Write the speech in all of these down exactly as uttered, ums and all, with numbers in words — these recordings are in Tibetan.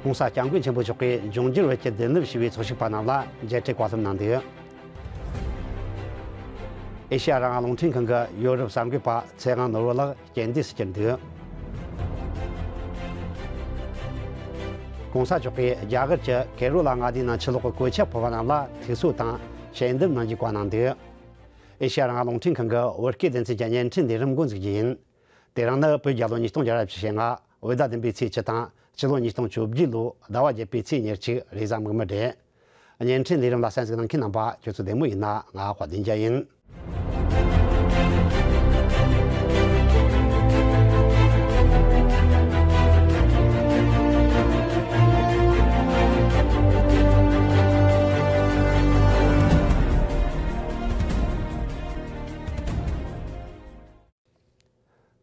༸གོང་ས་༸སྐྱབས་མགོན་ཆེན་པོ་མཆོག་གིས་འབྱུང་འགྱུར་བོད་ཀྱི་མདུན་ལམ་ཞེས་པའི་ཚོགས་ཞུགས་པ་རྣམས་ལ་མཇལ་འཕྲད་བཀའ་སློབ་གནང་འདུག་ཨེ་ཤེ་ཡ་རང་དབང་རླུང་འཕྲིན་ཁང་གི་ཡོ་རོབ་གསར་འགོད་པ་ཚེ་དབང་ནོར་བུ་ལགས་རྐྱེན་འདས་སུ་གྱུར་འདུག ༸གོང་ས་མཆོག་གིས་རྒྱ་གར་གྱི་ཀེ་རོ་ལ་མངའ་སྡེའི་ནང་ཆུ་ལོག་གི་གོད་ཆག་ཕོག་པ་རྣམས་ལ་ཐུགས་གསོ་དང་ཞལ་འདེབས་གནང་རྒྱུའི་བཀའ་གནང་འདུག་ཨེ་ཤེ་ཡ་རང་དབང་རླུང་འཕྲིན་ཁང་གི་བོད་སྐད་སྡེ་ཚན་གྱི་བརྙན་འཕྲིན་ལས་རིམ་འགོ་འཛུགས་རྒྱུ་ཡིན། དེ་རིང་ནི་བོད་རྒྱལ་ལོ་ཉིས་སྟོང་བརྒྱ་ར་བཅུ་ཞེ་ལྔ། བོད་ཟླ་བདུན་པའི་ཚེས་བཅུ་དང་སྤྱི་ལོ་ཉིས་སྟོང་བཅོ་བརྒྱད་ལོའི་ཟླ་བ་བརྒྱད་པའི་ཚེས་ཉེར་གཅིག་རེས་གཟའ་མིག་དམར་རེད། བརྙན་འཕྲིན་ལས་རིམ་ལ་གསན་གཟིགས་གནང་མཁན་རྣམ་པ་ཁྱོད་ཚོ་བདེ་མོ་ཡིན་ན། ང་དཔལ་ལྡན་རྒྱལ་ཡིན།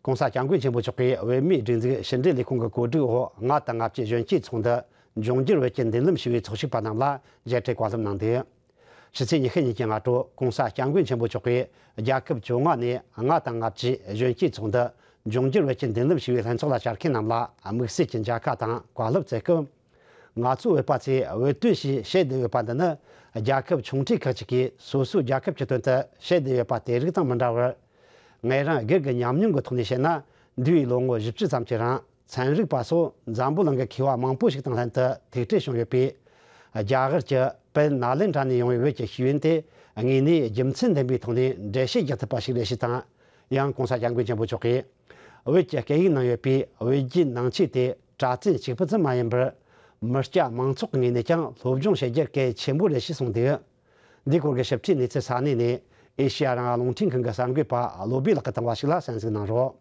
༸གོང་ས་༸སྐྱབས་མགོན་ཆེན་པོ་མཆོག་གིས་བོད་མིའི་སྒྲིག་འཛུགས་ཕྱི་འབྲེལ་ལས་ཁུངས་ཀྱི་གོ་སྒྲིག་འོག་ལྔ་དང་ལྔ་བཅུའི་གཞོན་སྐྱེས་ཚོགས་འདུ་འབྱུང་འགྱུར་བོད་ཀྱི་མདུན་ལམ་ཞེས་པའི་ཚོགས་ཞུགས་པ་རྣམས་ལ་མཇལ་འཕྲད་བཀའ་སློབ་གནང་འདུག་ཕྱི་ཚེས་ཉི་ཤུ་ཉིན་གྱི་སྔ་དྲོ་༸གོང་ས་༸སྐྱབས་མགོན་ཆེན་པོ་མཆོག་གིས་རྒྱལ་ཁབ་བཅོ་ལྔ་ནས་ལྔ་དང་ལྔ་བཅུའི་གཞོན་སྐྱེས་ཚོགས་འདུ་འབྱུང་འགྱུར་བོད་ཀྱི་མདུན་ལམ་ཞེས་པའི་ལྷན་ཚོགས་ལ་བཅར་མཁན་རྣམས་ལ་དམིགས་བསལ་གྱི་མཇལ་ཁ་དང་བཀའ་སློབ་སྩལ་སྐབས། ང་ཚོ་བོད་པ་ཚོས་བོད་དོན་ཞེས་བཤད་བསྡད་ཡོད་པ་འདི་ནི། རྒྱལ་ཁབ་ཆུང་གྲས་ཁག་ཅིག་གིས་སོ་སོའི་རྒྱལ་ཁབ་ཀྱི་དོན་དུ་བཤད་བསྡད་ཡོད་པ་དེ་རིགས་དང་མི་འདྲ་བར། ངས་རང་སྒེར་གྱི་ཉམས་མྱོང་གི་ཐོག་ནས་བཤད་ན། འདས་པའི་ལོ་ངོ་བཞི་བཅུ་ཙམ་གྱི་རིང་ཚན་རིག་པ་སོགས་འཛམ་བུ་གླིང་གི་མཁས་པ་མང་པོ་ཞིག་དང་ལྷན་དུ་ཐུག་འཕྲད་བྱུང་ཡོད་པས། རྒྱ་གར་གྱི་བོད་ནཱ་ལེནྡྲ་ནས་ཡོང་བའི་བོད་ཀྱི་ཤེས་ཡོན་དེ་དངོས་གནས་རྒྱུ་མཚན་ལྡན་པའི་ཐོག་ནས་འགྲེལ་བཤད་རྒྱག་ཐུབ་པ་ཞིག་རེད་ཞེས་དང་། ཡང་༸གོང་ས་༸སྐྱབས་མགོན་ཆེན་པོ་མཆོག་གིས། བོད་ཀྱི་སྐད་ཡིག་ནང་ཡོད་པའི་བོད་བརྒྱུད་ནང་ཆོས་དེ་གྲྭ་བཙུན་གཅིག་པུ་ཙམ་མ་ཡིན་པར། མི་སྐྱ་མང་ཚོགས་ཀྱི་ངོས་ནས་ཀྱང་སློབ་སྦྱོང་བྱེད་རྒྱུ་གལ་ཆེན་པོ་རེད་ཞེས་གསུངས་འདུག་འདིའི་སྐོར་གྱི་ཞིབ་ཕྲའི་གནས་ཚུལ་ས་གནས་ནས་ཨེ་ཤེ་ཡ་རང་དབང་རླུང་འཕྲིན་ཁང་གི་གསར་འགོད་པ་བློ་བྷེ་ལགས་ཀྱིས་བཏང་བ་ཞིག་ལ་གསན་གཟིགས་གནང་རོགས།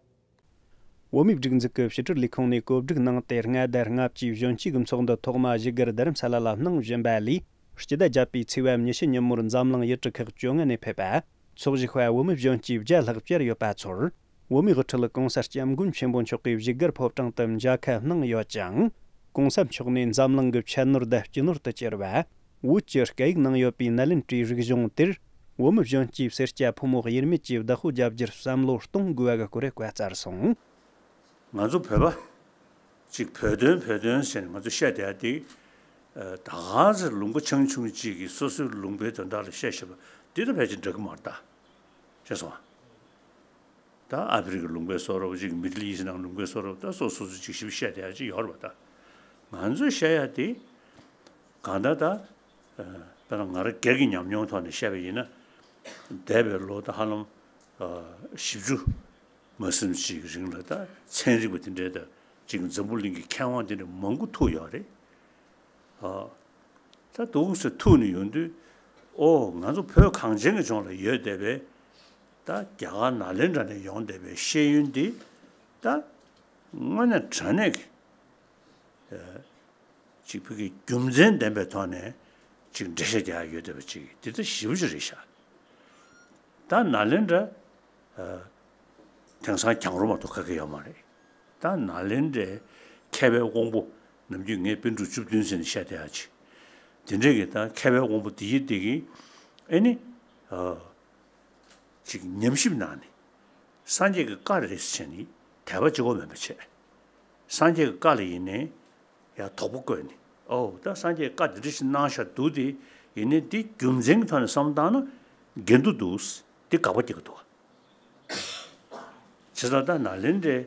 བོད་མིའི་སྒྲིག་འཛུགས་ཀྱི་ཕྱི་དྲིལ་ལས་ཁུངས་ནས་གོ་སྒྲིག་གནང་སྟེ། ལྔ་དང་ལྔ་བཅུའི་གཞོན་སྐྱེས་ཀྱི་ཚོགས་འདུ་ཐོག་མ་བཞུགས་སྒར་རྡ་རམ་ས་ལ་ལ་གནང་བཞིན་པ་ལས། སྤྱི་ཟླ་བརྒྱད་པའི་ཚེས་པ་ཉི་ཤུ་ཉིན་མོར་འཛམ་གླིང་ཡུལ་གྲུ་ཁག་བཅོ་ལྔ་ནས་ཕེབས་པ། ཚོགས་ཞུགས་པ་བོད་མི་གཞོན་སྐྱེས་བརྒྱ་ལྷག་བཅར་ཡོད་པ་ཚོར། བོད་མིའི་དབུ་ཁྲིད་༸གོང་ས་༸སྐྱབས་མགོན་ཆེན་པོ་མཆོག་གིས་བཞུགས་སྒར་ཕོ་བྲང་དུ་མཇལ་ཁ་གནང་ཡོད་ཅིང་། ༸གོང་ས་མཆོག་ནས་འཛམ་གླིང་གི་ཁྱད་ནོར་དང་སྤྱི་ནོར་དུ་གྱུར་བ། བོད་ཀྱི་སྐད་ཡིག་ནང་ཡོད་པའི་ནཱ་ལེནྡྲའི་རིག་གཞུང་དེར། བོད་མི་གཞོན་སྐྱེས་སེར་སྐྱ་ཕོ་མོ་དབྱེར་མེད་ཀྱིས་བདག་པོ་རྒྱབ་རྒྱུར་བསམ་བློ་གཏོང་དགོས་པ་གི་སྐོར་བཀའ་སྩལ་སོང་། ང་ཚོ་བོད་པ་ཅིག་བོད་དོན་བོད་དོན་ཟེར་ནས་ང་ཚོ་བཤད་བསྡད་ཡ་དེ། ད་ག་ཚོད་ལུང་པ་ཆུང་ཆུང་ཅིག་གིས་སོ་སོའི་ལུང་པའི་དོན་དག་ལ་བཤད་བཞིན་པ་འདི་ད་ཕལ་ཆེར་འགྲིག་གི་མ་རེད་ད། ཤེས་སོང་ཨ། ད་ཨ་ཕི་རི་ཀའི་ལུང་པའི་བཟོ་འདྲ་པོ་ཅིག་མི་ཌལ་ཨི་སི་ཊི་ནང་ལུང་པའི་བཟོ་འདྲ་པོ་ད་སོ་སོ་སོ་ཅིག་ཞིབ་བཤད་བསྡད་ཡ་ཅིག་ཡོད་རེད་པ་ད། ང་ཚོས་བཤད་ཡ་དེ། གང་ལྟར་ད། དཔེར་ན་ང་རང་སྒེར་གྱི་ཉམས་མྱོང་ཐོག་ནས་བཤད་པ་ཡིན་ན། འདས་པའི་ལོ་ད་ཧ་ལམ་བཞི་བཅུ་མ་ཟིན་ཅིག་རིང་ལ་ད་ཚན་རིག་པ་དེ་འདྲའི་ད་ཅིག་འཛམ་བུ་གླིང་གི་མཁས་དབང་དེ་འདྲ་མང་པོ་ཐུག་ཡོད་རེད། ད་འདུག་སེ་ཐུག་ནས་ཡོང་དུས། ཨོ་ང་ཚོ་བོད་གངས་ཅན་གྱི་ལྗོངས་ལ་ཡོད་བསྡད་པའི་ད་རྒྱ་གར་ནཱ་ལེནྡྲ་ནས་ཡོང་བསྡད་པའི་ཤེས་ཡོན་འདི་ད་དངོས་གནས་དྲང་གནས་ཀྱི་ཅིག་བོད་ཀྱི་རྒྱུ་མཚན་ལྡན་པའི་ཐོག་ནས་ཅིག་འགྲེལ་བཤད་རྒྱག་ཡ་ཡོད་བསྡད་པ་ཅིག་འདི་ད་ཞེ་པོ་ཅིག་རེད་ཤག་ད་ནཱ་ལེནྡྲ། དེང་སང་གྱང་རོ་མ་གཏོགས་ག་གེ་ཡོད་མ་རེད། ད་ནཱ་ལེནྡྲའི་མཁས་པའི་དབང་པོ། ནམ་རྒྱུན་ངས་པཎ་གྲུབ་བཅུ་བདུན་ཟེར་ནས་བཤད་བསྡད་ཡ་ཅིག་དེ་འདྲས་ཀྱི་ད་མཁས་པའི་དབང་པོ་འདི་ཡི་འདི་གི་ཨེ་ནི། ཅིག་ཉམས་ཞིབ་གནང་ནས། སངས་རྒྱས་ཀྱི་བཀའ་རེད་ཟེར་ནས་དད་པ་གཅིག་པོ་མེད་པ་བྱས། སངས་རྒྱས་ཀྱི་བཀའ་ལ་ཡིན་ནའི་ཡང་དོགས་པ་བཀོད་ནས། ཨོ་ད་སངས་རྒྱས་ཀྱིས་བཀའ་འདི་འདྲ་ཞིག་གནང་བཞག་འདུག་སྟེ། ཡིན་ནའི་འདི་རྒྱུ་མཚན་གྱི་ཐོག་ནས་བསམ་བློ་བཏང་ན་འགལ་འདུ་འདུག་འདི་དགག་པ་རྒྱག་གི་འདུག་བྱས་ཙང་ད་ནཱ་ལེནྡྲའི་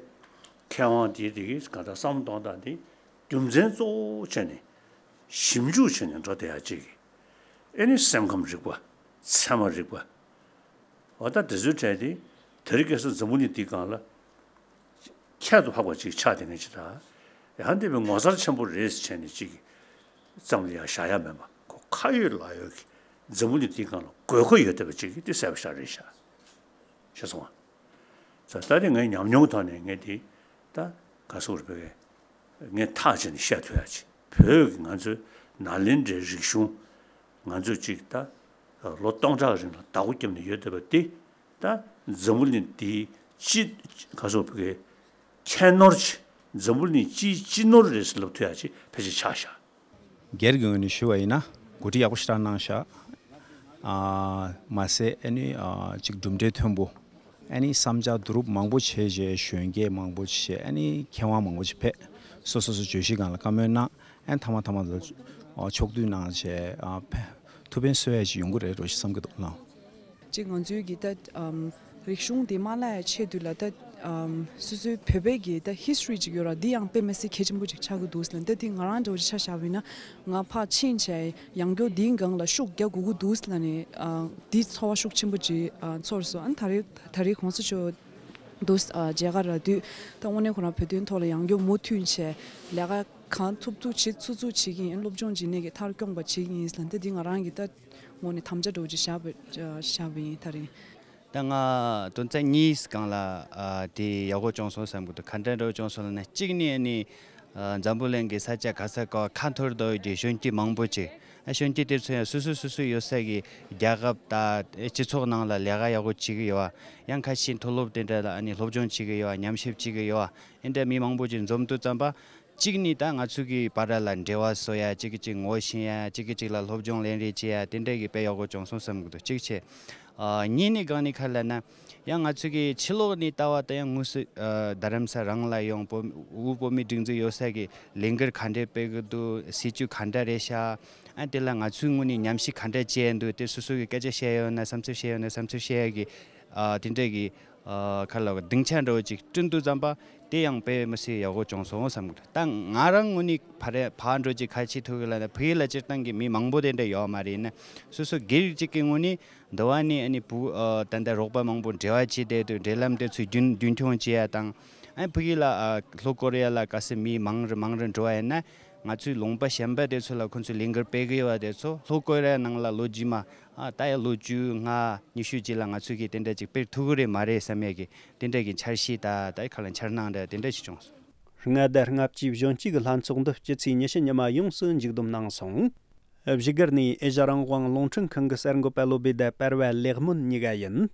མཁས་དབང་དེ་དེ་གིས་གང་ལྟར་བསམ་བློ་གཏོང་སྟངས་དེ་རྒྱུ་མཚན་གཙོ་བོ་བྱས་ནས་ཞིབ་འཇུག་བྱས་ནས་འགྲོ་བསྡད་ཡ་ཅིག་ཨེ་ནི་སེམས་ཁམས་རིག་པ། ཚད་མ་རིག་པ། འོ་ད་དེ་ཚོའི་གྲས་དེ་དེ་རིང་ཁ་སང་འཛམ་བུ་གླིང་འདིའི་སྒང་ལ་ཁྱད་དུ་འཕགས་པ་ཅིག་ཆགས་བསྡད་མཁན་ཅིག་དང་། ཡང་དེ་བས་ངོ་མཚར་ཆེན་པོ་རེད་ཟེར་བྱས་ནས་ཅིག་ཙམ་ལ་ཡང་བཞག་ཡ་མེད་པ། ཁོ་ཁ་ཡོད་ལག་ཡོད་ཀྱི་འཛམ་བུ་གླིང་འདིའི་སྒང་ལ་དགོས་མཁོ་ཡོད་བསྡད་པ་ཅིག་གིས་དེ་གསལ་པོ་ཞེ་དྲག་རེད་ཤག་ཤེས་སོང་ང་། ད་ལྟ་དེ་ངའི་ཉམས་མྱོང་ཐོག་ནས་ངས་དེ་ད་ག་ཟེར་དགོས་རེད་པས། ངས་ཐག་བཅད་ནས་བཤད་ཐུབ་ཡ་ཅིག་བོད་ཀྱི་ང་ཚོའི་ནཱ་ལེནྡྲའི་རིག་གཞུང་། ང་ཚོས་ཅིག་ད་ལོ་སྟོང་ཕྲག་རིང་ལ་བདག་པོ་བརྒྱབ་ནས་ཡོད་བསྡད་པ་དེ། ད་འཛམ་བུ་གླིང་འདིའི་སྤྱི། ག་ཟེར་དགོས་རེད་པས། ཁྱད་ནོར་ཅིག་འཛམ་བུ་གླིང་སྤྱིའི་སྤྱི་ནོར་རེད་ཟེར་ལབ་ཐུབ་ཡ་ཅིག་ཕལ་ཆེར་ཆགས་ཤག་སྒེར་གྱི་ངོས་ནས་ཞུ་བ་ཡིན་ན། གོ་སྒྲིག་ཡག་པོ་ཞེ་དྲག་གནང་ཤག་ཨ་མ་ཟད་ཨ་ནི་ཨ་ཅིག་གྲུབ་འབྲས་མཐོན་པོ། ཨ་ནི་བསམ་འཆར་བསྡུ་རུབ་མང་པོ་བྱས་རྗེས་གཞོན་སྐྱེས་མང་པོ་ཞིག་ཨ་ནི་མཁས་དབང་མང་པོ་ཞིག་ཕེབས། སོ་སོ་སོ་བརྗོད་གཞི་སྒང་ལ་བཀའ་མོལ་གནང་། ཨན་ཐ་མ་ཐ་མ་ལ་ཕྱོགས་བསྡུས་གནང་བྱས་ཨ་ཕ་ཐུགས་ཕན་གསོས་ཡ་ཞིག་ཡོང་གི་རེད་འགྲོ་ཞེས་བསམ་གྱི་འདུག་ལགས། ཅིག་ང་ཚོའི་གི་ད་ཨམ་རིག་གཞུང་འདི་མ་བརླག་ཡ་ཆེད་དུ་ལ་ད་ཨམ་སོ་སོའི་བོད་པའི་གི་ད་ཧིས་ཊོ་རི་ཅིག་ཡོད་ར། འདི་ཡང་དཔེ་མི་སྲིད་གལ་ཆེན་པོ་ཅིག་ཆགས་ཀྱི་འདུག་ལ། ད་འདི་ང་རང་འདྲ་བོ་ཅིག་ཆ་བཞག་པ་ཡིན་ན་ང་ཕར་ཕྱིན་བྱས་ཡང་བསྐྱར་འདིའི་སྒང་ལ་ཤུགས་རྒྱག་དགོས་ཀྱི་འདུག་ལ་ནི་ཨ་འདི་ཚོར་བ་ཤུགས་ཆེན་པོ་ཅིག་ཨ་ཚོར་སོང་། ཨ་ནི་ད་རེས་ད་རེས་གོང་ས་མཆོག་འདུག་ཨ་མཇལ་ཁ་རག་དུས་ད་དངོས་གནས་ཁོ་རང་བོད་དོན་ཐོག་ལ་ཡང་བསྐྱར་མུ་མཐུད་བྱས་ལས་ཀ་གང་ཐུབ་ཐུབ་བྱེད་ཚུགས་ཚུགས་བྱེད་ཀྱི་ཡིན། སློབ་སྦྱོང་བྱེད་ནས་ཀྱི་མཐར་སྐྱོང་པ་བྱེད་ཀྱི་ཡིན་ལ། ད་འདི་ང་རང་གི་ད་དངོས་གནས་དམ་བཅའ་འདྲ་བོ་ཅིག་བཞག་པ་བཞག་པ་ཡིན་ད་རེས། ད་ང་དོན་ཚན་གཉིས་སྒང་ལ་ཨ་དེ་ཡག་པོ་བྱུང་སོང་བསམ་གྱི་འདུག་ག་འདྲ་འདྲ་བོ་བྱུང་སོང་ལབ་ན། གཅིག་ནི་ཨ་ནི་ཨ་འཛམ་བུ་གླིང་གི་ས་ཆ་ག་ས་ག་ཁ་འཐོར་དོ་གི་གཞོན་སྐྱེས་མང་པོ་ཅིག་ཨ་གཞོན་སྐྱེས་དེ་ཚོ་ཡང་སོ་སོ་སོ་སོ་ཡོད་ས་གི་རྒྱལ་ཁབ་དང་སྤྱི་ཚོགས་ནང་ལ་ལས་ཀ་ཡག་པོ་བྱེད་ཀྱི་ཡོད་པ། ཡང་ཁ་ཤས་མཐོ་སློབ་དེ་འདྲ་ལ་ཨ་ནི་སློབ་སྦྱོང་བྱེད་ཀྱི་ཡོད་པ། ཉམས་ཞིབ་བྱེད་ཀྱི་ཡོད་པ། ཨེ་འདྲ་མི་མང་པོ་ཅིག་འཛོམས་དུས་ཙམ་པ། གཅིག་ནི་ད་ང་ཚོ་གི་བར་ལ་འབྲེལ་བ་བཟོ་ཡ། གཅིག་གིས་གཅིག་ངོ་ཤེས་ཡ། གཅིག་གིས་གཅིག་ལ་སློབ་སྦྱོང་ལེན་རེས་བྱེད་ཡ། དེ་འདྲ་གི་དཔེ་ཡག་པོ་བྱུང་སོང་བསམ་གྱི་འདུག་གཅིག་བྱས། ཨ་གཉིས་ནི་གང་ནི་ག་ལབ་ན། ཡང་ང་ཚོ་གི་ཕྱི་ལོགས་ནས་ལྟ་བ་ད་ཡང་དངོས་སུ་ཨ་རྡ་རམ་ས་རང་ལ་ཡོང་། བོད་དབུས་བོད་མིའི་སྒྲིག་འཛུགས་ཡོད་ས་གི་ལས་འགུལ་ག་འདྲས་སྤེལ་གི་འདུག་སྲིད་ཇུས་ག་འདྲ་རེད་ཤག་ཨ་དེ་ལ་ང་ཚོའི་ངོས་ནས་ཉམས་ཞིབ་ག་འདྲ་བྱས་འདུག་དེ་སོ་སོ་གི་སྐད་ཆ་བཤད་ཡོད་ན། བསམ་ཚུལ་བཤད་ཡོད་ན། བསམ་ཚུལ་བཤད་ཡ་གི་ཨ་དེ་འདྲས་གི་ཨ་ག་ལ་སྡིངས་ཆ་འདྲ་བོ་ཅིག་བསྐྲུན་དུས་ཙམ་པ། དེ་ཡང་དཔེ་མི་སྲིད་ཡག་པོ་བྱུང་སོང་བསམ་གི་འདུག་ད་ང་རང་ངོས་ནས་ཕ་རེ་ཕར་འགྲོ་ཅིག་ཁ་ཆེ་ཐུག་གི་ལ་ན། ཕ་གི་ལ་སྤྱིར་བཏང་གི་མི་མང་པོ་དེ་འདྲ་ཡོད་མ་རེད་ན། སོ་སོ་སྒེར་གཅིག་གི་ངོས་ནས་འདི་བ་ནས་ཨ་ནི་བུ་ཨ་ད་ལྟ་རོགས་པ་མང་པོ་འབྲེལ་བ་བྱས་བསྡད་དུས་འབྲེལ་ལམ་དེ་ཚོ་རྒྱུན་རྒྱུན་འཁྱོངས་བྱེད་ཡ་དང་། ཨ་ཕ་གི་ལ་ཨ་ལྷོ་ཀོ་རི་ཡ་ལ་གལ་སྲིད་མི་མང་རུ་མང་རུ་འགྲོ་བ་ཡིན་ན། ང་ཚོའི་ལུང་པ་གཞན་པ་དེ་ཚོ་ལ་ཁོང་ཚོས་ལས་འགུལ་སྤེལ་གི་ཡོད་པ་དེ་ཚོ་ལྷོ་ཀོ་རི་ཡ་ནང་ལ་ལོ་རྗེས་མ་ཨ་ད་ཡ་ལོ་བཅུ་ལྔ་ཉི་ཤུ་རྗེས་ལ་ང་ཚོས་གི་དེ་འདྲ་ཅིག་སྤེལ་ཐུབ་གི་རེད་མ་རེད་བསམ་ཡ་གི་དེ་འདྲ་གི་འཆར་གཞི་ད་ད་ཁ་ལ་འཆར་སྣང་འདྲ་དེ་འདྲ་ཞིག་བྱུང་སོང་། ལྔ་དང་ལྔ་བཅུའི་གཞོན་སྐྱེས་ཀྱི་ལྷན་ཚོགས་འདི་སྤྱི་ཚེས་ཉི་ཤུ་ཉི་མ་ཡོངས་སུ་མཇུག་བསྡོམས་གནང་སོང་། བཞུགས་སྒར་ནས་ཨེ་ཤ་རང་དབང་རླུང་འཕྲིན་ཁང་གི་གསར་འགོད་པ་བློ་བྷེ་དང་པར་བ་ལེགས་སྨོན་གཉིས་ཀ་ཡིན།